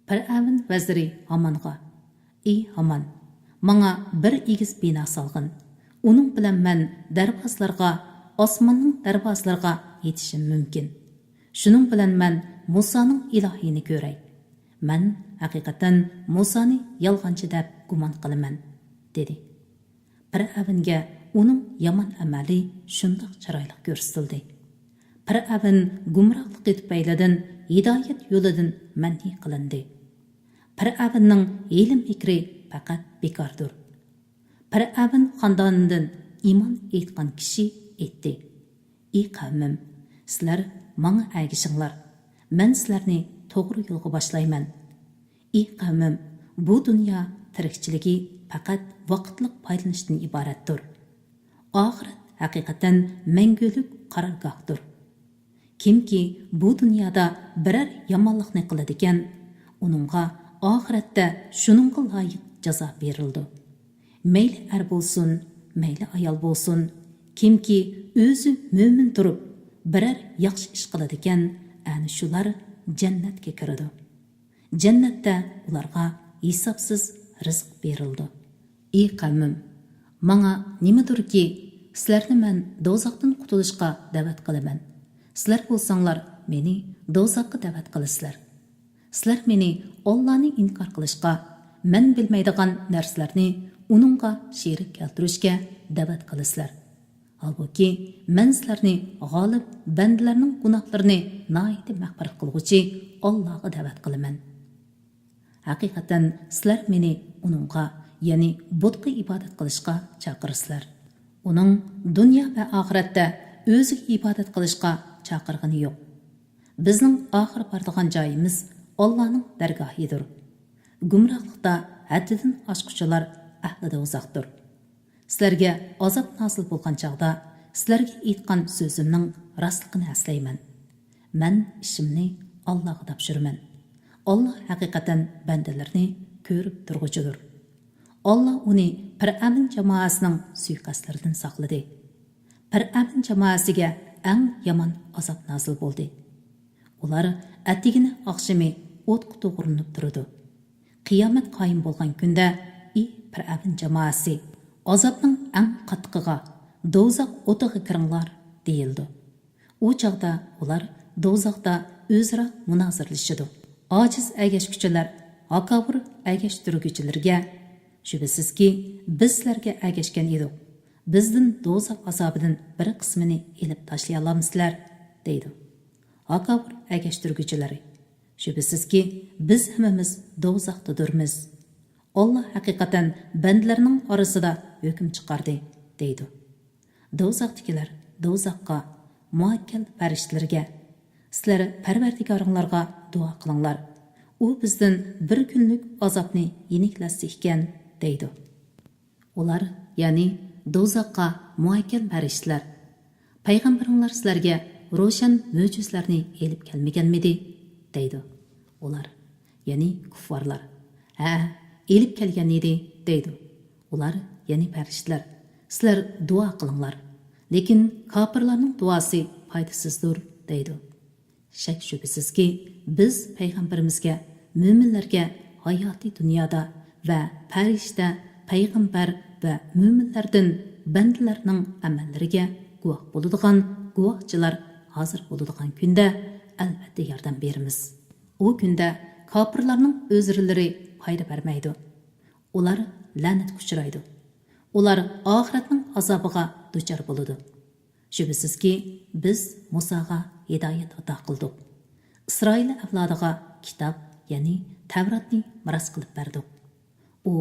پىرئەۋن ۋەزىرى ھامانغا: «ئى ھامان، ماڭا بىر ئېگىز بىنا سالغىن. ئۇنىڭ بىلەن مەن دەرۋازىلارغا، ئاسماننىڭ دەرۋازىلىرىغا يېتىشىم مۇمكىن. شۇنىڭ بىلەن مەن مۇسانىڭ ئىلاھىنى كۆرەي. مەن ھەقىقەتەن مۇسانى يالغانچى دەپ گۇمان قىلىمەن»، دېدى. پىرئەۋنگە ئۇنىڭ يامان ئەمەلى شۇنداق چىرايلىق كۆرسىتىلدى. پىرئەۋن گۇمراھلىقى تۈپەيلىدىن ھىدايەت يولىدىن مەنئى قىلىندى. پىرئەۋننىڭ ھىيلە-مىكرى پەقەت بىكاردۇر. پىرئەۋن خاندانىدىن ئىمان ئېيتقان كىشى ئېيتتى: «ئى قەۋمىم، سىلەر ماڭا ئەگىشىڭلار، مەن سىلەرنى توغرا يولغا باشلايمەن. ئى قەۋمىم، بۇ دۇنيا تىرىكچىلىكى پەقەت ۋاقىتلىق پايدىلىنىشتىن ئىبارەتتۇر. ئاخىرەت ھەقىقەتەن مەڭگۈلۈك قارارگاھتۇر. كىمكى بۇ دۇنيادا بىرەر يامانلىقنى قىلىدىكەن، ئۇنىڭغا ئاخىرەتتە شۇنىڭغا لايىق جازا بېرىلىدۇ. مەيلى ئەر بولسۇن، مەيلى ئايال بولسۇن، كىمكى ئۆزى مۆمىن تۇرۇپ، بىرەر ياخشى ئىش قىلىدىكەن، ئەنە شۇلار جەننەتكە كىرىدۇ. جەننەتتە ئۇلارغا ھېسابسىز رىزىق بېرىلىدۇ. ئى قەۋمىم، ماڭا نېمىدۇركى، سىلەرنى مەن دوزاختىن قۇتۇلۇشقا دەۋەت قىلىمەن. سىلەر بولساڭلار مېنى دوزاخقا دەۋەت قىلىسىلەر. سىلەر مېنى ئاللانى ئىنكار قىلىشقا، مەن بىلمەيدىغان نەرسىلەرنى ئۇنىڭغا شېرىك كەلتۈرۈشكە دەۋەت قىلىسىلەر. ھالبۇكى، مەن سىلەرنى غالىب بەندىلەرنىڭ گۇناھلىرىنى ناھايىتى مەغپىرەت قىلغۇچى ئاللاغا دەۋەت قىلىمەن. ھەقىقەتەن سىلەر مېنى ئۇنىڭغا، يەنى بۇتقا ئىبادەت قىلىشقا چاقىرىسىلەر. ئۇنىڭ دۇنيا ۋە ئاخىرەتتە ئۆزىگە ئىبادەت قىلىشقا چاقىرغىنى يوق. بىزنىڭ ئاخىر بارىدىغان جايىمىز ئاللانىڭ دەرگاھىدۇر. گۇمراھلىقتا ھەددىدىن ئاشقۇچىلار ئەھلى دوزاختۇر. سىلەرگە ئازاب نازىل بولغان چاغدا، سىلەرگە ئېيتقان سۆزۈمنىڭ راستلىقىنى ئەسلەيمەن. مەن ئىشىمنى ئاللاغا تاپشۇرىمەن. ئاللا ھەقىقەتەن بەندىلىرىنى كۆرۈپ تۇرغۇچىدۇر. ئاللا ئۇنى پىرئەۋن جامائەسىنىڭ سۇيىقەستلىرىدىن ساقلىدى. پىرئەۋن جامائەسىگە ئەڭ يامان ئازاب نازىل بولدى. ئۇلار ئەتىگىنى ئاخشىمى ئوتقا توغرىلىنىپ تۇرىدۇ. قىيامەت قايىم بولغان كۈندە، ئى پىرئەۋن جامائەسى، ئازابنىڭ ئەڭ قاتتىقىغا، دوزاخ ئوتىغا كىرىڭلار، دېيىلىدۇ. ئۇ چاغدا ئۇلار دوزاختا ئۆزئارا مۇنازىرىلىشىدۇ. ئاجىز ئەگەشكۈچىلەر ھاكاۋۇر ئەگەشتۈرگۈچىلىرىگە، شۈبھىسىزكى، بىز سىلەرگە ئەگەشكەن ئىدۇق. بىزدىن دوزاخ ئازابىدىن بىر قىسمىنى ئېلىپ تاشلىيالامسىلەر؟ دەيدۇ. ھاكاۋۇر ئەگەشتۈرگۈچىلىرى، شۈبھىسىزكى، بىز ھەممىمىز دوزاختىدۇرمىز. ئاللا ھەقىقەتەن بەندىلەرنىڭ ئارىسىدا ھۆكۈم چىقاردى، دەيدۇ. دوزاختىكىلەر دوزاخقا، مۇئەككەل پەرىشتىلەرگە، سىلەر پەرۋەردىگارىڭلارغا دۇئا قىلىڭلار، ئۇ بىزدىن بىر كۈنلۈك ئازابنى يېنىكلەتسە ئىكەن، دەيدۇ. ئۇلار، يەنى دوزاخقا مۇئەككەل پەرىشتىلەر، پەيغەمبىرىڭلار سىلەرگە روشەن مۆجىزىلەرنى ئېلىپ كەلمىگەنمىدى؟ دەيدۇ. ئۇلار، يەنى كۇففارلار، ھە، ئېلىپ كەلگەن ئىدى، دەيدۇ. ئۇلار، يەنى پەرىشتىلەر، سىلەر دۇئا قىلىڭلار، لېكىن كاپىرلارنىڭ دۇئاسى پايدىسىزدۇر، دەيدۇ. شەك-شۈبھىسىزكى، بىز پەيغەمبىرىمىزگە، مۆمىنلەرگە ھاياتىي دۇنيادا ۋە پەرىشتە، پەيغەمبەر ۋە مۆمىنلەردىن بەندىلەرنىڭ ئەمەللىرىگە گۇۋاھ بولىدىغان گۇۋاھچىلار ھازىر بولىدىغان كۈندە ئەلۋەتتە ياردەم بېرىمىز. ئۇ كۈندە كاپىرلارنىڭ ئۆزرىلىرى پايدا بەرمەيدۇ. ئۇلار لەنەتكە ئۇچرايدۇ. ئۇلار ئاخىرەتنىڭ ئازابىغا دۇچار بولىدۇ. شۈبھىسىزكى، بىز مۇساغا ھىدايەت ئاتا قىلدۇق. ئىسرائىل ئەۋلادىغا كىتاب، يەنى تەۋراتنى مىراس قىلىپ بەردۇق. ئۇ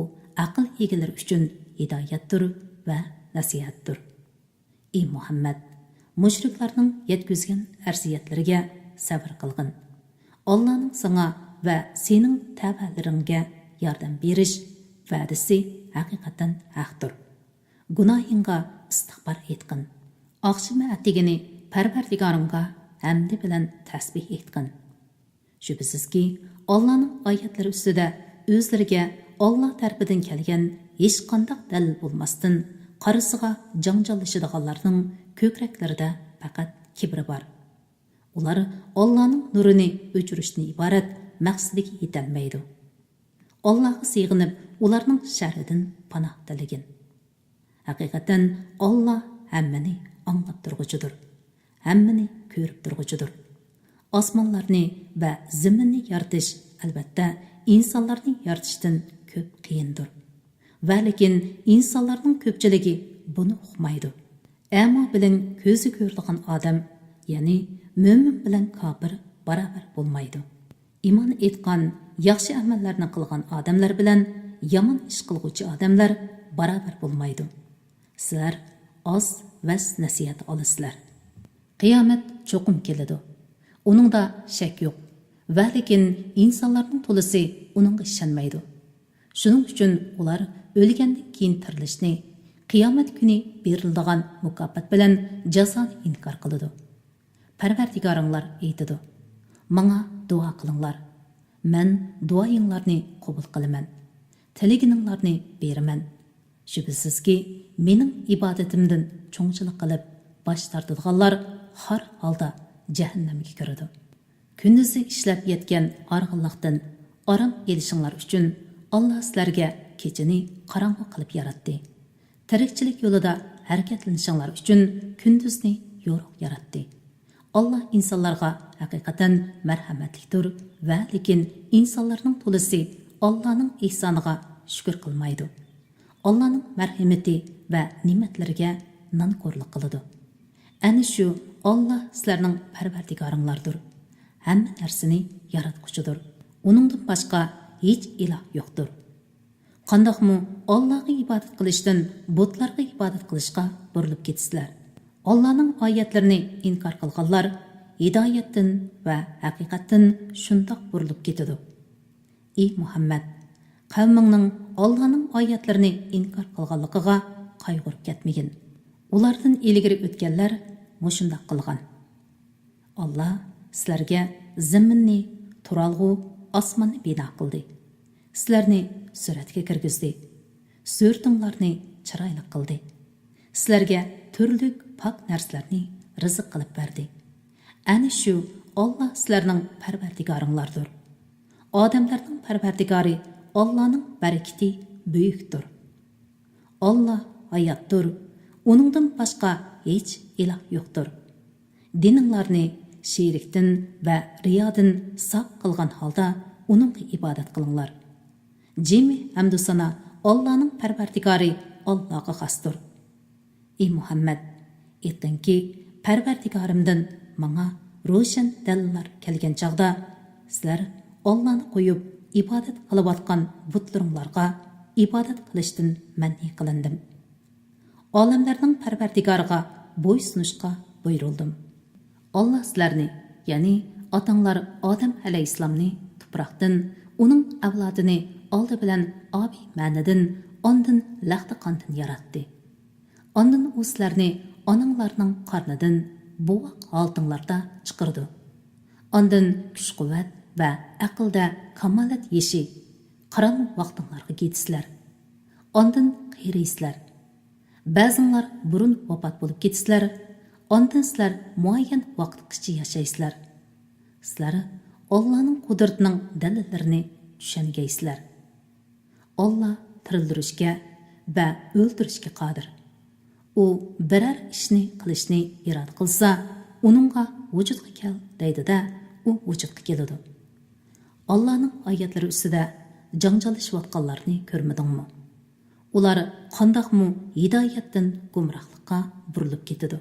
ئەقىل ئىگىلىرى ئۈچۈن ھىدايەتتۇر ۋە نەسىھەتتۇر. ئى مۇھەممەد، مۇشرىكلارنىڭ يەتكۈزگەن ئەرزىيەتلىرىگە سەۋر قىلغىن. ئاللانىڭ ساڭا ۋە سېنىڭ تەۋەلىرىڭگە ياردەم بېرىش ۋەدىسى ھەقىقەتەن ھەقتۇر. گۇناھىڭغا ئىستىغپار ئېيتقىن. ئاخشىمى ئەتىگىنى پەرۋەردىگارىڭغا ھەمدى بىلەن تەسبىھ ئېيتقىن. شۈبھىسىزكى، ئاللانىڭ ئايەتلىرى ئۈستىدە ئۆزلىرىگە ئاللا تەرىپىدىن كەلگەن ھېچقانداق دەلىل بولماستىن، قارىسىغا جاڭجاللىشىدىغانلارنىڭ كۆكرەكلىرىدە پەقەت كىبرى بار. ئۇلار ئاللانىڭ نۇرىنى ئۆچۈرۈشتىن ئىبارەت مەقسىتىگە يېتەلمەيدۇ. ئاللاغا سىغىنىپ، ئۇلارنىڭ شەررىدىن پاناھ تىلىگىن. ھەقىقەتەن ئاللا ھەممىنى ئاڭلاپ تۇرغۇچىدۇر، ھەممىنى كۆرۈپ تۇرغۇچىدۇر. ئاسمانلارنى ۋە زېمىننى يارىتىش، ئەلۋەتتە، ئىنسانلارنى يارىتىشتىن كۆپ قىيىندۇر. ۋە لېكىن ئىنسانلارنىڭ كۆپچىلىكى بۇنى ئۇقمايدۇ. ئەما بىلەن كۆزى كۆرىدىغان ئادەم، يەنى مۆمىن بىلەن كاپىر باراۋەر بولمايدۇ. ئىمان ئېيتقان، ياخشى ئەمەللەرنى قىلغان ئادەملەر بىلەن يامان ئىش قىلغۇچى ئادەملەر باراۋەر بولمايدۇ. سىلەر ئاز ۋەز-نەسىھەت ئالىسىلەر. قىيامەت چوقۇم كېلىدۇ. ئۇنىڭدا شەك يوق. ۋە لېكىن ئىنسانلارنىڭ تولىسى ئۇنىڭغا ئىشەنمەيدۇ. شۇنىڭ ئۈچۈن ئۇلار ئۆلگەندىن كېيىن تىرىلىشنى، قىيامەت كۈنى بېرىلىدىغان مۇكاپات بىلەن جازانى ئىنكار قىلىدۇ. پەرۋەردىگارىڭلار ئېيتىدۇ، ماڭا دۇئا قىلىڭلار. مەن دۇئايىڭلارنى قوبۇل قىلىمەن. تىلىگىنىڭلارنى بېرىمەن. شۈبھىسىزكى، مېنىڭ ئىبادىتىمدىن چوڭچىلىق قىلىپ باش تارتىدىغانلار خار ھالدا جەھەننەمگە كىرىدۇ. كۈندۈزى ئىشلەپ يەتكەن ھارغىنلىقتىن ئارام ئېلىشىڭلار ئۈچۈن ئاللا سىلەرگە كېچىنى قاراڭغۇ قىلىپ ياراتتى. تىرىكچىلىك يولىدا ھەرىكەتلىنىشىڭلار ئۈچۈن كۈندۈزنى يورۇق ياراتتى. ئاللا ئىنسانلارغا ھەقىقەتەن مەرھەمەتلىكتۇر ۋە لېكىن ئىنسانلارنىڭ تولىسى ئاللانىڭ ئېھسانىغا شۈكۈر قىلمايدۇ. ئاللانىڭ مەرھىمىتى ۋە نېمەتلىرىگە نانكورلۇق قىلىدۇ. ئەنە شۇ ئاللا سىلەرنىڭ پەرۋەردىگارىڭلاردۇر. ھەممە نەرسىنى ياراتقۇچىدۇر. ئۇنىڭدىن باشقا ھېچ ئىلاھ يوقتۇر. قانداقمۇ ئاللاغا ئىبادەت قىلىشتىن بۇتلارغا ئىبادەت قىلىشقا بۇرۇلۇپ كېتىسىلەر؟ ئاللانىڭ ئايەتلىرىنى ئىنكار قىلغانلار ھىدايەتتىن ۋە ھەقىقەتتىن شۇنداق بۇرۇلۇپ كېتىدۇ. ئى مۇھەممەد، قەۋمىڭنىڭ ئاللانىڭ ئايەتلىرىنى ئىنكار قىلغانلىقىغا قايغۇرۇپ كەتمىگىن. ئۇلاردىن ئىلگىرى ئۆتكەنلەر مۇشۇنداق قىلغان. ئاللا سىلەرگە زېمىننى، تۇرالغۇ ئاسماننى بىنا قىلدى. سىلەرنى سۈرەتكە كىرگۈزدى. سۈرىتىڭلارنى چىرايلىق قىلدى. سىلەرگە تۈرلۈك پاك نەرسىلەرنى رىزىق قىلىپ بەردى. ئەنە شۇ ئاللا سىلەرنىڭ پەرۋەردىگارىڭلاردۇر. ئادەملەرنىڭ پەرۋەردىگارى ئاللانىڭ بەرىكىتى بۈيۈكتۇر. ئاللا ھاياتتۇر، ئۇنىڭدىن باشقا ھېچ ئىلاھ يوقتۇر. دىنىڭلارنى شېرىكتىن ۋە رىيادىن ساپ قىلغان ھالدا ئۇنىڭغا ئىبادەت قىلىڭلار. جىمى ھەمدۇسانا ئاللانىڭ پەرۋەردىگارى ئاللاغا خاستۇر. ئى مۇھەممەد، ئېيتقىنكى، پەرۋەردىگارىمدىن ماڭا روشەن دەلىللەر كەلگەن چاغدا، سىلەر ئاللانى قويۇپ ئىبادەت قىلىۋاتقان بۇتلىرىڭلارغا ئىبادەت قىلىشتىن مەنئى قىلىندىم. ئالەملەرنىڭ پەرۋەردىگارىغا بويسۇنۇشقا بۇيرۇلدۇم. ئاللا سىلەرنى، يەنى ئاتاڭلار ئادەم ئەلەيھىسسالامنى تۇپراقتىن، ئۇنىڭ ئەۋلادىنى ئالدى بىلەن ئابىي مەنىدىن، ئاندىن لەختە قاندىن ياراتتى. ئاندىن ئۇ سىلەرنى ئاناڭلارنىڭ قارنىدىن بوۋاق ھالىتىڭلاردا چىقىرىدۇ. ئاندىن كۈچ-قۇۋۋەت ۋە ئەقىلدە كامالەت يېشى قارام ۋاقتىڭلارغا يېتىسىلەر. ئاندىن قېرىيسىلەر. بەزىڭلار بۇرۇن ۋاپات بولۇپ كېتىسىلەر، ئاندىن سىلەر مۇئەييەن ۋاقىتقىچە ياشايسىلەر. سىلەر ئاللانىڭ قۇدرىتىنىڭ دەلىللىرىنى چۈشەنگەيسىلەر. ئاللا تىرىلدۈرۈشكە ۋە ئۆلتۈرۈشكە قادىر. ئۇ بىرەر ئىشنى قىلىشنى ئىرادە قىلسا، ئۇنىڭغا ۋۇجۇدقا كەل دەيدۇ-دە، ئۇ ۋۇجۇدقا كېلىدۇ. ئاللانىڭ ئايەتلىرى ئۈستىدە جاڭجاللىشىۋاتقانلارنى كۆرمىدىڭمۇ؟ ئۇلار قانداقمۇ ھىدايەتتىن گۇمراھلىققا بۇرۇلۇپ كېتىدۇ.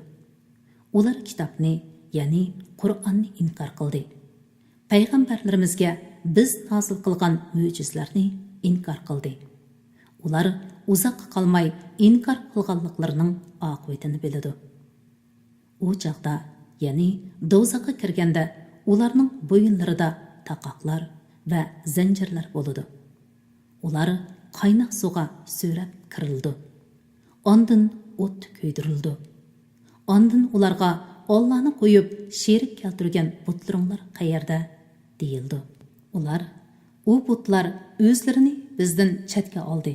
ئۇلار كىتابنى، يەنى قۇرئاننى ئىنكار قىلدى. پەيغەمبەرلىرىمىزگە بىز نازىل قىلغان مۆجىزىلەرنى ئىنكار قىلدى. ئۇلار ئۇزاققا قالماي ئىنكار قىلغانلىقلىرىنىڭ ئاقىۋىتىنى بىلىدۇ. ئۇ چاغدا، يەنى دوزاخقا كىرگەندە، ئۇلارنىڭ بويۇنلىرىدا تاقاقلار ۋە زەنجىرلەر بولىدۇ. ئۇلار قايناق سۇغا سۆرەپ كىرىلىدۇ. ئاندىن ئوتتا كۆيدۈرۈلىدۇ. ئاندىن ئۇلارغا، ئاللانى قويۇپ شېرىك كەلتۈرگەن بۇتلىرىڭلار قەيەردە؟ دېيىلىدۇ. ئۇلار، ئۇ بۇتلار ئۆزلىرىنى بىزدىن چەتكە ئالدى،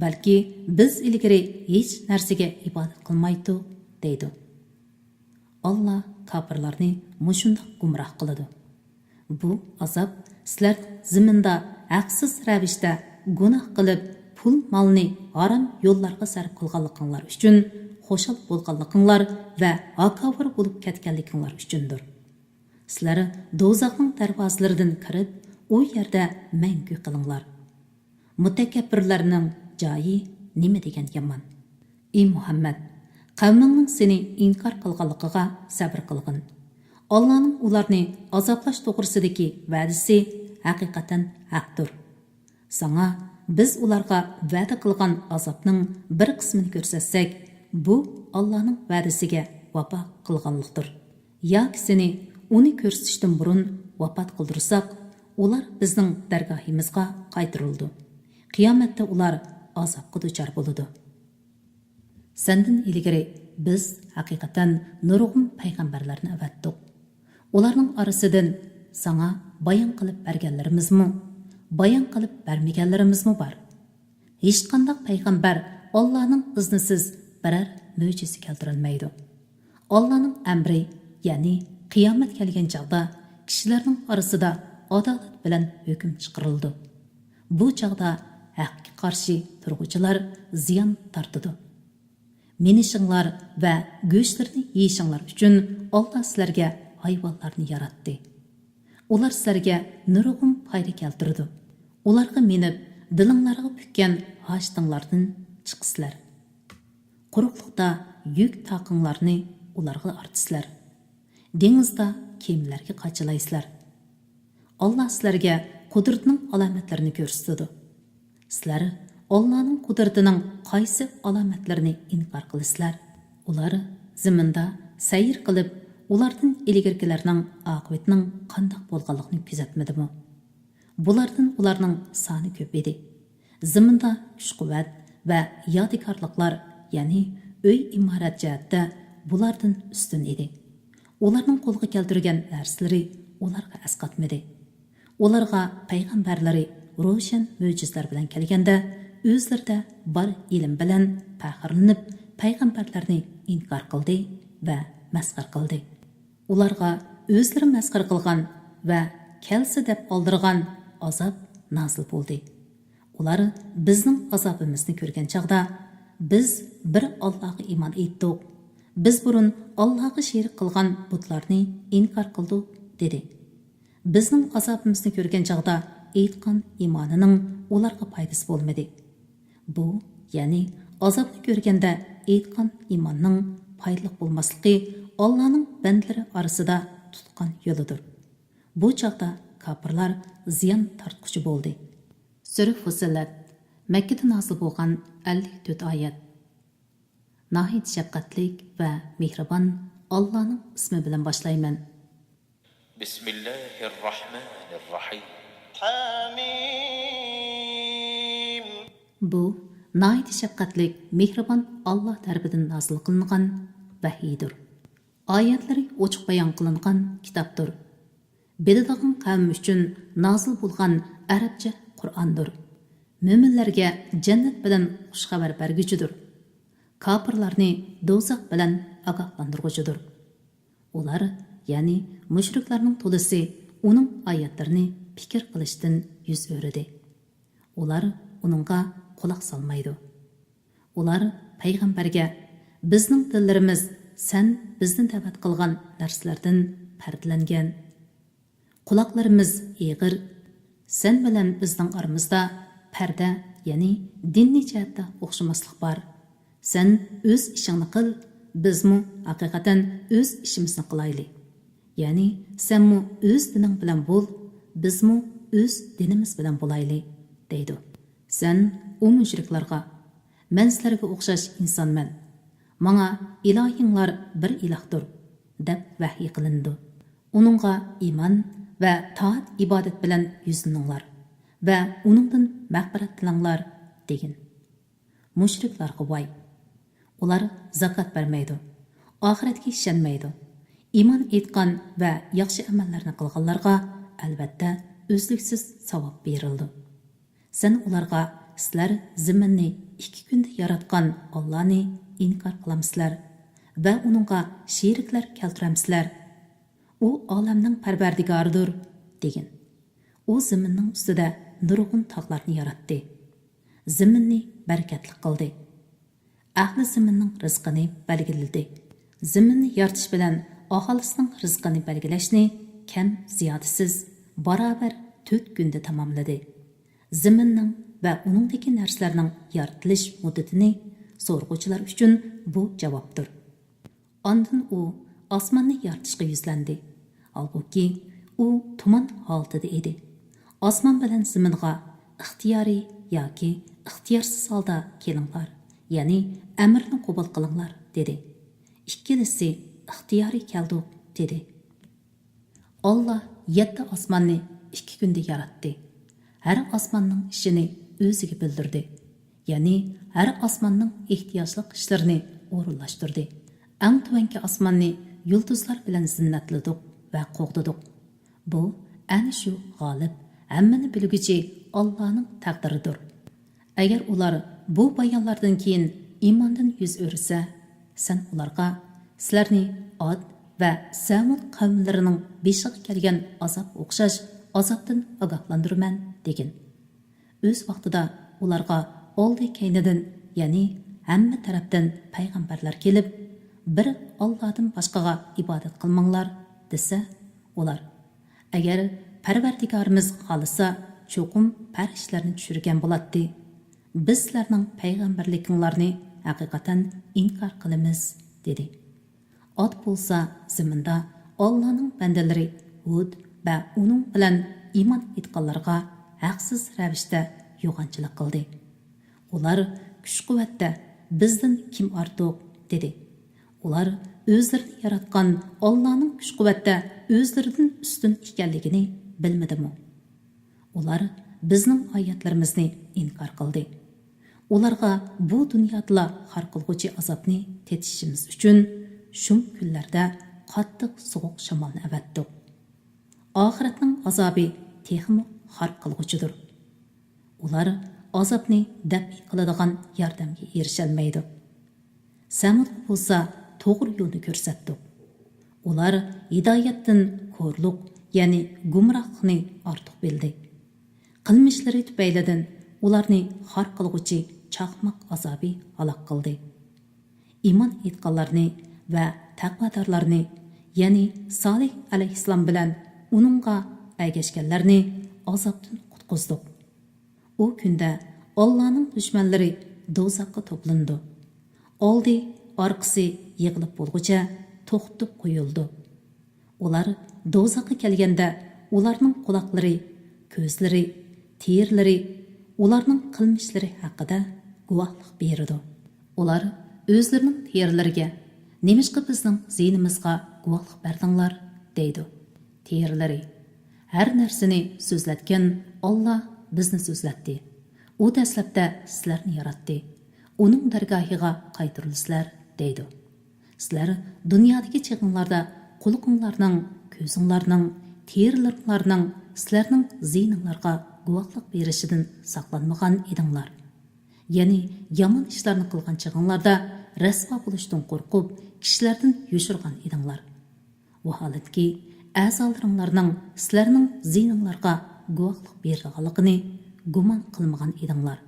بەلكى بىز ئىلگىرى ھېچ نەرسىگە ئىبادەت قىلمايتتۇق، دەيدۇ. ئاللا كاپىرلارنى مۇشۇنداق گۇمراھ قىلىدۇ. بۇ ئازاب سىلەرنىڭ زېمىندا ھەقسىز رەۋىشتە گۇناھ قىلىپ، پۇل-مالنى ھارام يوللارغا سەرپ قىلغانلىقىڭلار ئۈچۈن، خۇشال بولغانلىقىڭلار ۋە ھاكاۋۇر بولۇپ كەتكەنلىكىڭلار ئۈچۈندۇر. سىلەر دوزاخنىڭ دەرۋازىلىرىدىن كىرىپ، ئۇ يەردە مەڭگۈ قېلىڭلار. مۇتەكەببىرلەرنىڭ جايى نېمە دېگەن يامان! ئى مۇھەممەد، قەۋمىڭنىڭ سېنى ئىنكار قىلغانلىقىغا سەۋر قىلغىن. ئاللانىڭ ئۇلارنى ئازابلاش توغرىسىدىكى ۋەدىسى ھەقىقەتەن ھەقتۇر. ساڭا بىز ئۇلارغا ۋەدە قىلغان ئازابنىڭ بىر قىسمىنى كۆرسەتسەك، بۇ ئاللانىڭ ۋەدىسىگە ۋاپا قىلغانلىقتۇر. ياكى سېنى ئۇنى كۆرسىتىشتىن بۇرۇن ۋاپات قىلدۇرساق، ئۇلار بىزنىڭ دەرگاھىمىزغا قايتۇرۇلىدۇ. قىيامەتتە ئۇلار ئازابقا دۇچار بولىدۇ. سەندىن ئىلگىرى بىز ھەقىقەتەن نۇرغۇن پەيغەمبەرلەرنى ئەۋەتتۇق. ئۇلارنىڭ ئارىسىدىن ساڭا بايان قىلىپ بەرگەنلىرىمىزمۇ، بايان قىلىپ بەرمىگەنلىرىمىزمۇ بار. ھېچقانداق پەيغەمبەر ئاللانىڭ ئىزنىسىز بىرەر مۆجىزە كەلتۈرەلمەيدۇ. ئاللانىڭ ئەمرى، يەنى قىيامەت كەلگەن چاغدا كىشىلەرنىڭ ئارىسىدا ئادالەت بىلەن ھۆكۈم چىقىرىلىدۇ. بۇ چاغدا ھەققە قارشى تۇرغۇچىلار زىيان تارتىدۇ. مىنىشىڭلار ۋە گۆشلىرىنى يېيىشىڭلار ئۈچۈن ئاللا سىلەرگە ھايۋانلارنى ياراتتى. ئۇلار سىلەرگە نۇرغۇن پايدا كەلتۈرىدۇ. ئۇلارغا مىنىپ، دىلىڭلارغا پۈككەن ھاجىتىڭلاردىن چىقىسىلەر. قۇرۇقلۇقتا يۈك تاقىڭلارنى ئۇلارغا ئارتىسىلەر. دېڭىزدا كېمىلەرگە قاچىلايسىلەر. ئاللا سىلەرگە قۇدرىتىنىڭ ئالامەتلىرىنى كۆرسىتىدۇ. سىلەر ئاللانىڭ قۇدرىتىنىڭ قايسى ئالامەتلىرىنى ئىنكار قىلىسىلەر؟ ئۇلار زېمىندا سەير قىلىپ، ئۇلاردىن ئىلگىرىكىلەرنىڭ ئاقىۋىتىنىڭ قانداق بولغانلىقىنى كۆزەتمىدىمۇ؟ بۇلاردىن ئۇلارنىڭ سانى كۆپ ئىدى. زېمىندا كۈچ-قۇۋۋەت ۋە يادىكارلىقلار، يەنى ئۆي-ئىمارەت جەھەتتە بۇلاردىن ئۈستۈن ئىدى. ئۇلارنىڭ قولغا كەلتۈرگەن نەرسىلىرى ئۇلارغا ئەسقاتمىدى. ئۇلارغا پەيغەمبەرلىرى روشەن مۆجىزىلەر بىلەن كەلگەندە، ئۆزلىرىدە بار ئىلىم بىلەن پەخىرلىنىپ، پەيغەمبەرلەرنى ئىنكار قىلدى ۋە مەسخىرە قىلدى. ئۇلارغا ئۆزلىرى مەسخىرە قىلغان ۋە كەلسە دەپ ئالدىرىغان ئازاب نازىل بولدى. ئۇلار بىزنىڭ ئازابىمىزنى كۆرگەن چاغدا، بىز بىر ئاللاغا ئىمان ئېيتتۇق. بىز بۇرۇن ئاللاغا شېرىك قىلغان بۇتلارنى ئىنكار قىلدۇق، دېدى. بىزنىڭ ئازابىمىزنى كۆرگەن چاغدا ئېيتقان ئىمانىنىڭ ئۇلارغا پايدىسى بولمىدى. بۇ، يەنى ئازابنى كۆرگەندە ئېيتقان ئىماننىڭ پايدىلىق بولماسلىقى ئاللانىڭ بەندىلىرى ئارىسىدا تۇتقان يولىدۇر. بۇ چاغدا كاپىرلار زىيان تارتقۇچى بولدى. سۈرە فۇسسىلەت، مەككىدە نازىل بولغان، ئەللىك تۆت ئايەت. ناھايىتى شەپقەتلىك ۋە مېھرىبان ئاللانىڭ ئىسمى بىلەن باشلايمەن. بسم الله الرحمن الرحيم. حميم. بۇ ناھايىتى شەپقەتلىك، مېھرىبان ئاللا تەرىپىدىن نازىل قىلىنغان ۋەھىيدۇر. ئايەتلىرى ئوچۇق بايان قىلىنغان كىتابتۇر. بېدىدىغان قەۋم ئۈچۈن نازىل بولغان ئەرەبچە قۇرئاندۇر. مۆمىنلەرگە جەننەت بىلەن خۇش خەۋەر بەرگۈچىدۇر. كاپىرلارنى دوزاخ بىلەن ئاگاھلاندۇرغۇچىدۇر. ئۇلار، يەنى مۇشرىكلارنىڭ تولىسى ئۇنىڭ ئايەتلىرىنى پىكىر قىلىشتىن يۈز ئۆرۈدى. ئۇلار ئۇنىڭغا قۇلاق سالمايدۇ. ئۇلار پەيغەمبەرگە، بىزنىڭ دىللىرىمىز سەن بىزنى دەۋەت قىلغان نەرسىلەردىن پەردىلەنگەن. قۇلاقلىرىمىز ئېغىر. سەن بىلەن بىزنىڭ ئارىمىزدا پەردە، يەنى دىنىي جەھەتتە ئوخشىماسلىق بار. سەن ئۆز ئىشىڭنى قىل، بىزمۇ ھەقىقەتەن ئۆز ئىشىمىزنى قىلايلى. يەنى سەنمۇ ئۆز دىنىڭ بىلەن بول، بىزمۇ ئۆز دىنىمىز بىلەن بولايلى، دەيدۇ. سەن ئۇ مۇشرىكلارغا، مەن سىلەرگە ئوخشاش ئىنسانمەن. ماڭا ئىلاھىڭلار بىر ئىلاھتۇر، دەپ ۋەھيى قىلىنىدۇ. ئۇنىڭغا ئىمان ۋە تائەت ئىبادەت بىلەن يۈزلىنىڭلار ۋە ئۇنىڭدىن مەغپىرەت تىلەڭلار، دېگىن. مۇشرىكلارغا ۋاي! ئۇلار زاكات بەرمەيدۇ، ئاخىرەتكە ئىشەنمەيدۇ. ئىمان ئېيتقان ۋە ياخشى ئەمەللەرنى قىلغانلارغا ئەلۋەتتە ئۈزلۈكسىز ساۋاب بېرىلىدۇ. سەن ئۇلارغا، سىلەر زېمىننى ئىككى كۈندە ياراتقان ئاللانى ئىنكار قىلامسىلەر ۋە ئۇنىڭغا شېرىكلەر كەلتۈرەمسىلەر؟ ئۇ ئالەمنىڭ پەرۋەردىگارىدۇر، دېگىن. ئۇ زېمىننىڭ ئۈستىدە نۇرغۇن تاغلارنى ياراتتى. زېمىننى بەرىكەتلىك قىلدى. ئەھلى زېمىننىڭ رىزقىنى بەلگىلىدى. زېمىننى يارىتىش بىلەن ئاھالىسىنىڭ رىزقىنى بەلگىلەشنى كەم زىيادىسىز باراۋەر تۆت كۈندە تاماملىدى. زېمىننىڭ ۋە ئۇنىڭدىكى نەرسىلەرنىڭ يارىتىلىش مۇددىتىنى سورىغۇچىلار ئۈچۈن بۇ جاۋابتۇر. ئاندىن ئۇ ئاسماننى يارىتىشقا يۈزلەندى. ھالبۇكى، ئۇ تۇمان ھالىتىدە ئىدى. ئاسمان بىلەن زېمىنغا ئىختىيارىي ياكى ئىختىيارسىز ھالدا كېلىڭلار، يەنى ئەمرنى قوبۇل قىلىڭلار، دېدى. ئىككىلىسى ئىختىيارىي كەلدۇق، دېدى. ئاللا يەتتە ئاسماننى ئىككى كۈندە ياراتتى. ھەر ئاسماننىڭ ئىشىنى ئۆزىگە بىلدۈردى. يەنى ھەر ئاسماننىڭ ئېھتىياجلىق ئىشلىرىنى ئورۇنلاشتۇردى. ئەڭ تۆۋەنكى ئاسماننى يۇلتۇزلار بىلەن زىننەتلىدۇق ۋە قوغدىدۇق. بۇ ئەنە شۇ غالىب، ھەممىنى بىلگۈچى ئاللانىڭ تەقدىرىدۇر. ئەگەر ئۇلار بۇ بايانلاردىن كېيىن ئىماندىن يۈز ئۆرۈسە، سەن ئۇلارغا، سىلەرنى ئاد ۋە سەمۇد قەۋملىرىنىڭ بېشىغا كەلگەن ئازابقا ئوخشاش ئازابتىن ئاگاھلاندۇرىمەن، دېگىن. ئۆز ۋاقتىدا ئۇلارغا ئالدى كەينىدىن، يەنى ھەممە تەرەپتىن پەيغەمبەرلەر كېلىپ، بىر ئاللادىن باشقىغا ئىبادەت قىلماڭلار، دېسە، ئۇلار، ئەگەر پەرۋەردىگارىمىز خالىسا، چوقۇم پەرىشتىلەرنى چۈشۈرگەن بولاتتى. بىز سىلەرنىڭ پەيغەمبەرلىكىڭلارنى ھەقىقەتەن ئىنكار قىلىمىز، دېدى. ئاد بولسا زېمىندا ئاللانىڭ بەندىلىرى ھۇد ۋە ئۇنىڭ بىلەن ئىمان ئېيتقانلارغا ھەقسىز رەۋىشتە يوغانچىلىق قىلدى. ئۇلار، كۈچ-قۇۋۋەتتە بىزدىن كىم ئارتۇق؟ دېدى. ئۇلار ئۆزلىرىنى ياراتقان ئاللانىڭ كۈچ-قۇۋۋەتتە ئۆزلىرىدىن ئۈستۈن ئىكەنلىكىنى بىلمىدىمۇ؟ ئۇلار بىزنىڭ ئايەتلىرىمىزنى ئىنكار قىلدى. ئۇلارغا بۇ دۇنيادىلا خار قىلغۇچى ئازابنى تېتىشىمىز ئۈچۈن شۇم كۈنلەردە قاتتىق سوغۇق شامالنى ئەۋەتتۇق. ئاخىرەتنىڭ ئازابى تېخىمۇ خار قىلغۇچىدۇر. ئۇلار ئازابنى دەپئى قىلىدىغان ياردەمگە ئېرىشەلمەيدۇ. سەمۇدقا بولسا توغرا يولنى كۆرسەتتۇق. ئۇلار ھىدايەتتىن كورلۇق، يەنى گۇمراھلىقنى ئارتۇق بىلدى. قىلمىشلىرى تۈپەيلىدىن ئۇلارنى خار قىلغۇچى چاقماق ئازابى ھالاك قىلدى. ئىمان ئېيتقانلارنى ۋە تەقۋادارلارنى، يەنى سالىھ ئەلەيھىسسالام بىلەن ئۇنىڭغا ئەگەشكەنلەرنى ئازابتىن قۇتقۇزدۇق. ئۇ كۈندە ئاللانىڭ دۈشمەنلىرى دوزاخقا توپلىنىدۇ. ئالدى، ئارقىسى يىغىلىپ بولغۇچە توختىتىپ قويۇلىدۇ. ئۇلار دوزاخقا كەلگەندە، ئۇلارنىڭ قۇلاقلىرى، كۆزلىرى، تېرىلىرى ئۇلارنىڭ قىلمىشلىرى ھەققىدە گۇۋاھلىق بېرىدۇ. ئۇلار ئۆزلىرىنىڭ تېرىلىرىگە، «نېمىشقا بىزنىڭ زىيىنىمىزغا گۇۋاھلىق بەردىڭلار؟» دەيدۇ. تېرىلىرى، «ھەر نەرسىنى سۆزلەتكەن ئاللا بىزنى سۆزلەتتى. ئۇ دەسلەپتە سىلەرنى ياراتتى. ئۇنىڭ دەرگاھىغا قايتۇرۇلىسىلەر» دەيدۇ. «سىلەر دۇنيادىكى چېغىڭلاردا قۇلىقىڭلارنىڭ، كۆزۈڭلارنىڭ، تېرىلىرىڭلارنىڭ سىلەرنىڭ زىيىنىڭلارغا گۇۋاھلىق بېرىشىدىن ساقلانمىغان ئىدىڭلار. يەنى يامان ئىشلارنى قىلغان چېغىڭلاردا رەسۋا بولۇشتىن قورقۇپ، كىشىلەردىن يوشۇرغان ئىدىڭلار. ۋاھالەنكى، ئەزالىرىڭلارنىڭ سىلەرنىڭ زىيىنىڭلارغا گۇۋاھلىق بېرىدىغانلىقىنى گۇمان قىلمىغان ئىدىڭلار.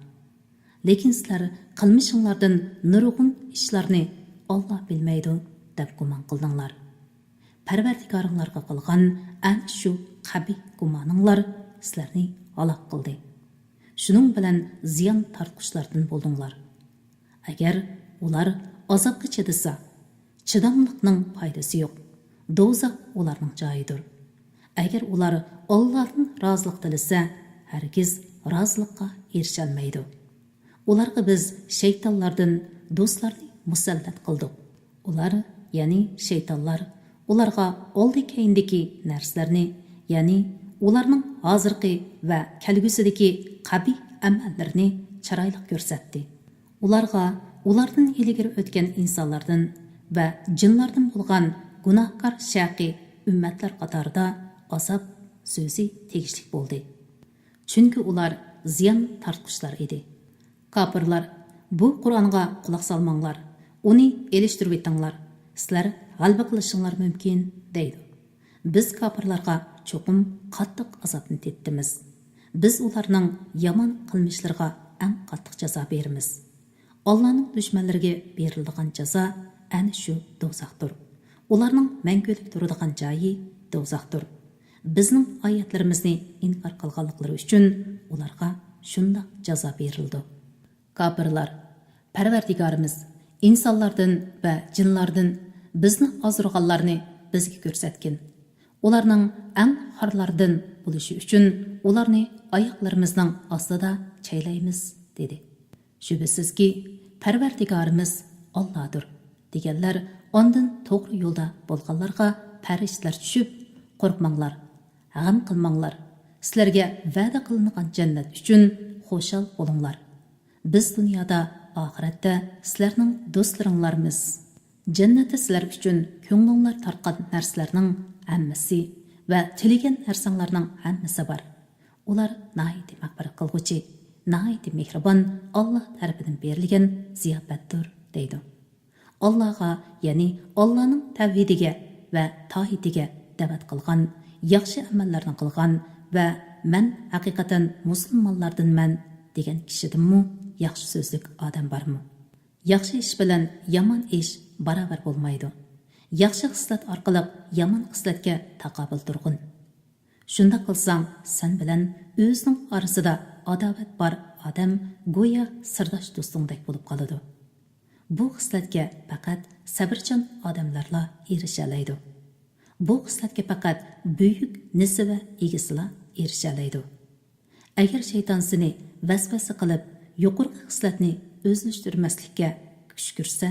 لېكىن سىلەر قىلمىشىڭلاردىن نۇرغۇن ئىشلارنى ئاللا بىلمەيدۇ دەپ گۇمان قىلدىڭلار. پەرۋەردىگارىڭلارغا قىلغان ئەنە شۇ قەبىھ گۇمانىڭلار سىلەرنى ھالاك قىلدى. شۇنىڭ بىلەن زىيان تارتقۇچىلاردىن بولدۇڭلار. ئەگەر ئۇلار ئازابقا چىدىسا، چىداملىقنىڭ پايدىسى يوق. دوزاخ ئۇلارنىڭ جايىدۇر. ئەگەر ئۇلار ئاللادىن رازىلىق تىلىسە، ھەرگىز رازىلىققا ئېرىشەلمەيدۇ. ئۇلارغا بىز شەيتانلاردىن دوستلارنى مۇسەللەت قىلدۇق. ئۇلار، يەنى شەيتانلار، ئۇلارغا ئالدى-كەينىدىكى نەرسىلەرنى، يەنى ئۇلارنىڭ ھازىرقى ۋە كەلگۈسىدىكى قەبىھ ئەمەللىرىنى چىرايلىق كۆرسەتتى. ئۇلارغا ئۇلاردىن ئىلگىرى ئۆتكەن ئىنسانلاردىن ۋە جىنلاردىن بولغان گۇناھكار شەقىي ئۈممەتلەر قاتارىدا ئازاب سۆزى تېگىشلىك بولدى. چۈنكى ئۇلار زىيان تارتقۇچىلار ئىدى. كاپىرلار، «بۇ قۇرئانغا قۇلاق سالماڭلار، ئۇنى ئېلىشتۇرۇۋېتىڭلار، سىلەر غەلىبە قىلىشىڭلار مۇمكىن» دەيدۇ. بىز كاپىرلارغا چوقۇم قاتتىق ئازابنى تېتىتىمىز. بىز ئۇلارنىڭ يامان قىلمىشلىرىغا ئەڭ قاتتىق جازا بېرىمىز. ئاللانىڭ دۈشمەنلىرىگە بېرىلىدىغان جازا ئەنە شۇ دوزاختۇر. ئۇلارنىڭ مەڭگۈلۈك تۇرىدىغان جايى دوزاختۇر. بىزنىڭ ئايەتلىرىمىزنى ئىنكار قىلغانلىقلىرى ئۈچۈن ئۇلارغا شۇنداق جازا بېرىلىدۇ. كاپىرلار، پەرۋەردىگارىمىز، ئىنسانلاردىن ۋە جىنلاردىن بىزنى ئازدۇرغانلارنى بىزگە كۆرسەتكىن. ئۇلارنىڭ ئەڭ خارلاردىن بولۇشى ئۈچۈن ئۇلارنى ئاياقلىرىمىزنىڭ ئاستىدا چەيلەيمىز، دېدى. شۈبھىسىزكى، پەرۋەردىگارىمىز ئاللادۇر، دېگەنلەر ئاندىن توغرا يولدا بولغانلارغا پەرىشتىلەر چۈشۈپ، قورقماڭلار، غەم قىلماڭلار، سىلەرگە ۋەدە قىلىنغان جەننەت ئۈچۈن خۇشال بولۇڭلار. بىز دۇنيادا، ئاخىرەتتە سىلەرنىڭ دوستلىرىڭلارمىز. جەننەتتە سىلەر ئۈچۈن كۆڭلۈڭلار تارتقان نەرسىلەرنىڭ ھەممىسى ۋە تىلىگەن نەرسەڭلارنىڭ ھەممىسى بار. ئۇلار ناھايىتى مەغپىرەت قىلغۇچى، ناھايىتى مېھرىبان ئاللا تەرىپىدىن بېرىلگەن زىياپەتتۇر، دەيدۇ. ئاللاغا، يەنى ئاللانىڭ تەۋھىدىگە ۋە تائىتىگە دەۋەت قىلغان، ياخشى ئەمەللەرنى قىلغان ۋە «مەن ھەقىقەتەن مۇسۇلمانلاردىنمەن» دېگەن كىشىدىنمۇ ياخشى سۆزلۈك ئادەم بارمۇ؟ ياخشى ئىش بىلەن يامان ئىش باراۋەر بولمايدۇ. ياخشى خىسلەت ئارقىلىق يامان خىسلەتكە تاقابىل تۇرغىن. شۇنداق قىلساڭ، سەن بىلەن ئۆزىنىڭ ئارىسىدا ئاداۋەت بار ئادەم گويا سىرداش دوستۇڭدەك بولۇپ قالىدۇ. بۇ خىسلەتكە پەقەت سەۋرچان ئادەملەرلا ئېرىشەلەيدۇ. بۇ خىسلەتكە پەقەت بۈيۈك نېسىۋە ئىگىسىلا ئېرىشەلەيدۇ. ئەگەر شەيتان سېنى ۋەسۋەسە قىلىپ، يۇقىرىقى خىسلەتنى ئۆزلەشتۈرمەسلىككە كۈشكۈرسە،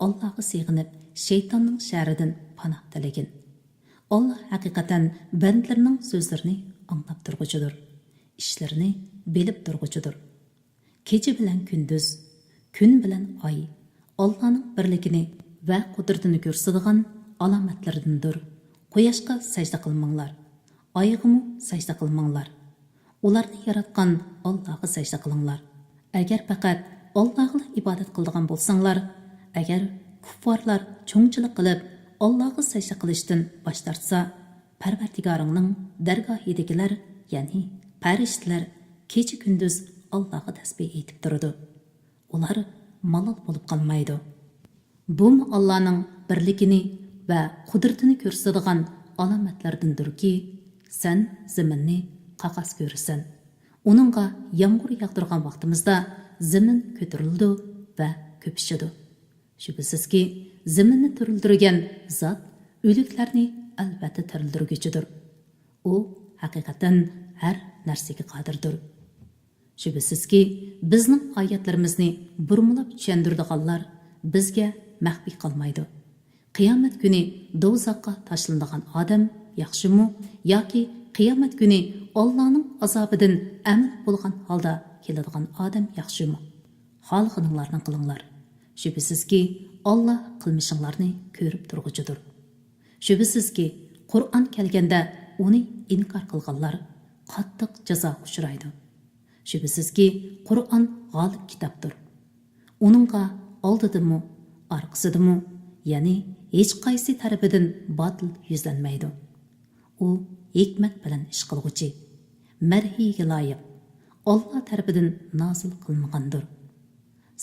ئاللاغا سېغىنىپ، شەيتاننىڭ شەررىدىن پاناھ تىلىگىن. ئاللا ھەقىقەتەن بەندىلىرىنىڭ سۆزلىرىنى ئاڭلاپ تۇرغۇچىدۇر، ئىشلىرىنى بىلىپ تۇرغۇچىدۇر. كېچە بىلەن كۈندۈز، كۈن بىلەن ئاي ئاللانىڭ بىرلىكىنى ۋە قۇدرىتىنى كۆرسىتىدىغان ئالامەتلىرىدىندۇر. قۇياشقا سەجدە قىلماڭلار، ئايغىمۇ سەجدە قىلماڭلار. ئۇلارنى ياراتقان ئاللاغا سەجدە قىلىڭلار. ئەگەر پەقەت ئاللاغىلا ئىبادەت قىلىدىغان بولساڭلار، ئەگەر كۇففارلار چوڭچىلىق قىلىپ، ئاللاغا سەجدە قىلىشتىن باش تارتسا، پەرۋەردىگارىڭنىڭ دەرگاھىدىكىلەر، يەنى پەرىشتىلەر كېچە-كۈندۈز ئاللاغا تەسبىھ ئېيتىپ تۇرىدۇ. ئۇلار مالال بولۇپ قالمايدۇ. بۇمۇ ئاللانىڭ بىرلىكىنى ۋە قۇدرىتىنى كۆرسىتىدىغان ئالامەتلەردىندۇركى، سەن زېمىننى قاقاس كۆرىسەن. ئۇنىڭغا يامغۇر ياغدۇرغان ۋاقتىمىزدا زېمىن كۆتۈرۈلىدۇ ۋە كۆپۈشىدۇ. شۈبھىسىزكى، زېمىننى تىرىلدۈرگەن زات ئۆلۈكلەرنى ئەلۋەتتە تىرىلدۈرگۈچىدۇر. ئۇ ھەقىقەتەن ھەر نەرسىگە قادىردۇر. شۈبھىسىزكى، بىزنىڭ ئايەتلىرىمىزنى بۇرمىلاپ چۈشەندۈرىدىغانلار بىزگە مەخپىي قالمايدۇ. قىيامەت كۈنى دوزاخقا تاشلىنىدىغان ئادەم ياخشىمۇ ياكى قىيامەت كۈنى ئاللانىڭ ئازابىدىن ئەمىن بولغان ھالدا كېلىدىغان ئادەم ياخشىمۇ؟ خالىغىنىڭلارنى قىلىڭلار. شۈبھىسىزكى، ئاللا قىلمىشىڭلارنى كۆرۈپ تۇرغۇچىدۇر. شۈبھىسىزكى، قۇرئان كەلگەندە ئۇنى ئىنكار قىلغانلار قاتتىق جازاغا ئۇچرايدۇ. شۈبھىسىزكى، قۇرئان غالىب كىتابتۇر. ئۇنىڭغا ئالدىدىمۇ، ئارقىسىدىمۇ، يەنى ھېچقايسى تەرىپىدىن باتىل يۈزلەنمەيدۇ. ئۇ ھېكمەت بىلەن ئىش قىلغۇچى، مەرھىيگە لايىق، ئاللا تەرىپىدىن نازىل قىلىنغاندۇر.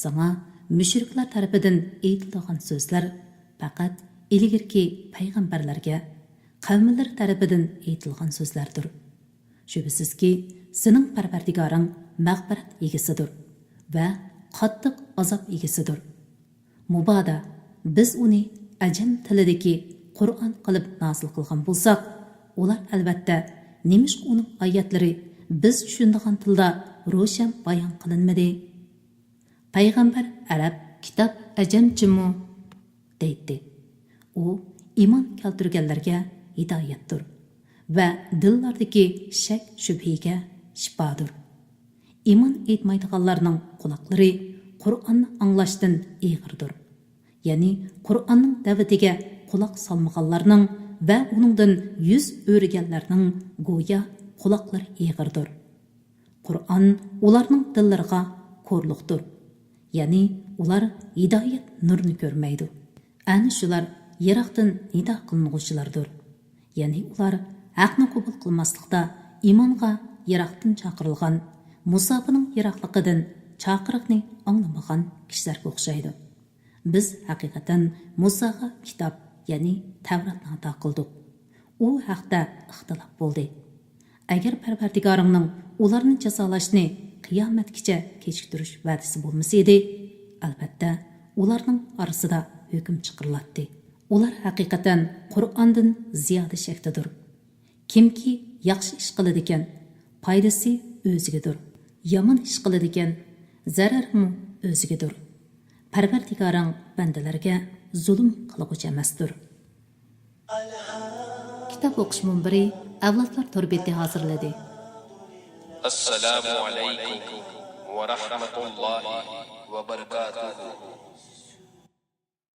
ساڭا مۇشرىكلار تەرىپىدىن ئېيتىلىدىغان سۆزلەر پەقەت ئىلگىرىكى پەيغەمبەرلەرگە قەۋملىرى تەرىپىدىن ئېيتىلغان سۆزلەردۇر. شۈبھىسىزكى، سېنىڭ پەرۋەردىگارىڭ مەغپىرەت ئىگىسىدۇر ۋە قاتتىق ئازاب ئىگىسىدۇر. مۇبادا بىز ئۇنى ئەجەم تىلىدىكى قۇرئان قىلىپ نازىل قىلغان بولساق، ئۇلار ئەلۋەتتە، نېمىشقا ئۇنىڭ ئايەتلىرى بىز چۈشىنىدىغان تىلدا روشەن بايان قىلىنمىدى؟ پەيغەمبەر ئەرەب، كىتاب ئەجەمچىمۇ؟ دەيتتى. ئۇ ئىمان كەلتۈرگەنلەرگە ھىدايەتتۇر ۋە دىللاردىكى شەك-شۈبھىگە شىپادۇر. ئىمان ئېيتمايدىغانلارنىڭ قۇلاقلىرى قۇرئاننى ئاڭلاشتىن ئېغىردۇر. يەنى قۇرئاننىڭ دەۋىتىگە قۇلاق سالمىغانلارنىڭ ۋە ئۇنىڭدىن يۈز ئۆرۈگەنلەرنىڭ گويا قۇلاقلىرى ئېغىردۇر. قۇرئان ئۇلارنىڭ دىللىرىغا كورلۇقتۇر. يەنى ئۇلار ھىدايەت نۇرىنى كۆرمەيدۇ. ئەنە شۇلار يىراقتىن نىدا قىلىنغۇچىلاردۇر. يەنى ئۇلار ھەقنى قوبۇل قىلماسلىقتا ئىمانغا يىراقتىن چاقىرىلغان، مۇساپىنىڭ يىراقلىقىدىن چاقىرىقنى ئاڭلىمىغان كىشىلەرگە ئوخشايدۇ. بىز ھەقىقەتەن مۇساغا كىتاب، يەنى تەۋراتنى ئاتا قىلدۇق. ئۇ ھەقتە ئىختىلاپ بولدى. ئەگەر پەرۋەردىگارىڭنىڭ ئۇلارنى جازالاشنى قىيامەتكىچە كېچىكتۈرۈش ۋەدىسى بولمىسىدى، ئەلۋەتتە، ئۇلارنىڭ ئارىسىدا ھۆكۈم چىقىرىلاتتى. ئۇلار ھەقىقەتەن قۇرئاندىن زىيادە شەكتىدۇر. كىمكى ياخشى ئىش قىلىدىكەن، پايدىسى ئۆزىگىدۇر. يامان ئىش قىلىدىكەن، زەرەرمۇ ئۆزىگىدۇر. پەرۋەردىگارىڭ بەندىلەرگە زۇلۇم قىلغۇچى ئەمەستۇر. كىتاب ئوقۇش مۇنبىرى ئەۋلادلار تور بېتى ھازىرلىدى. السلام عليكم ورحمة الله وبركاته.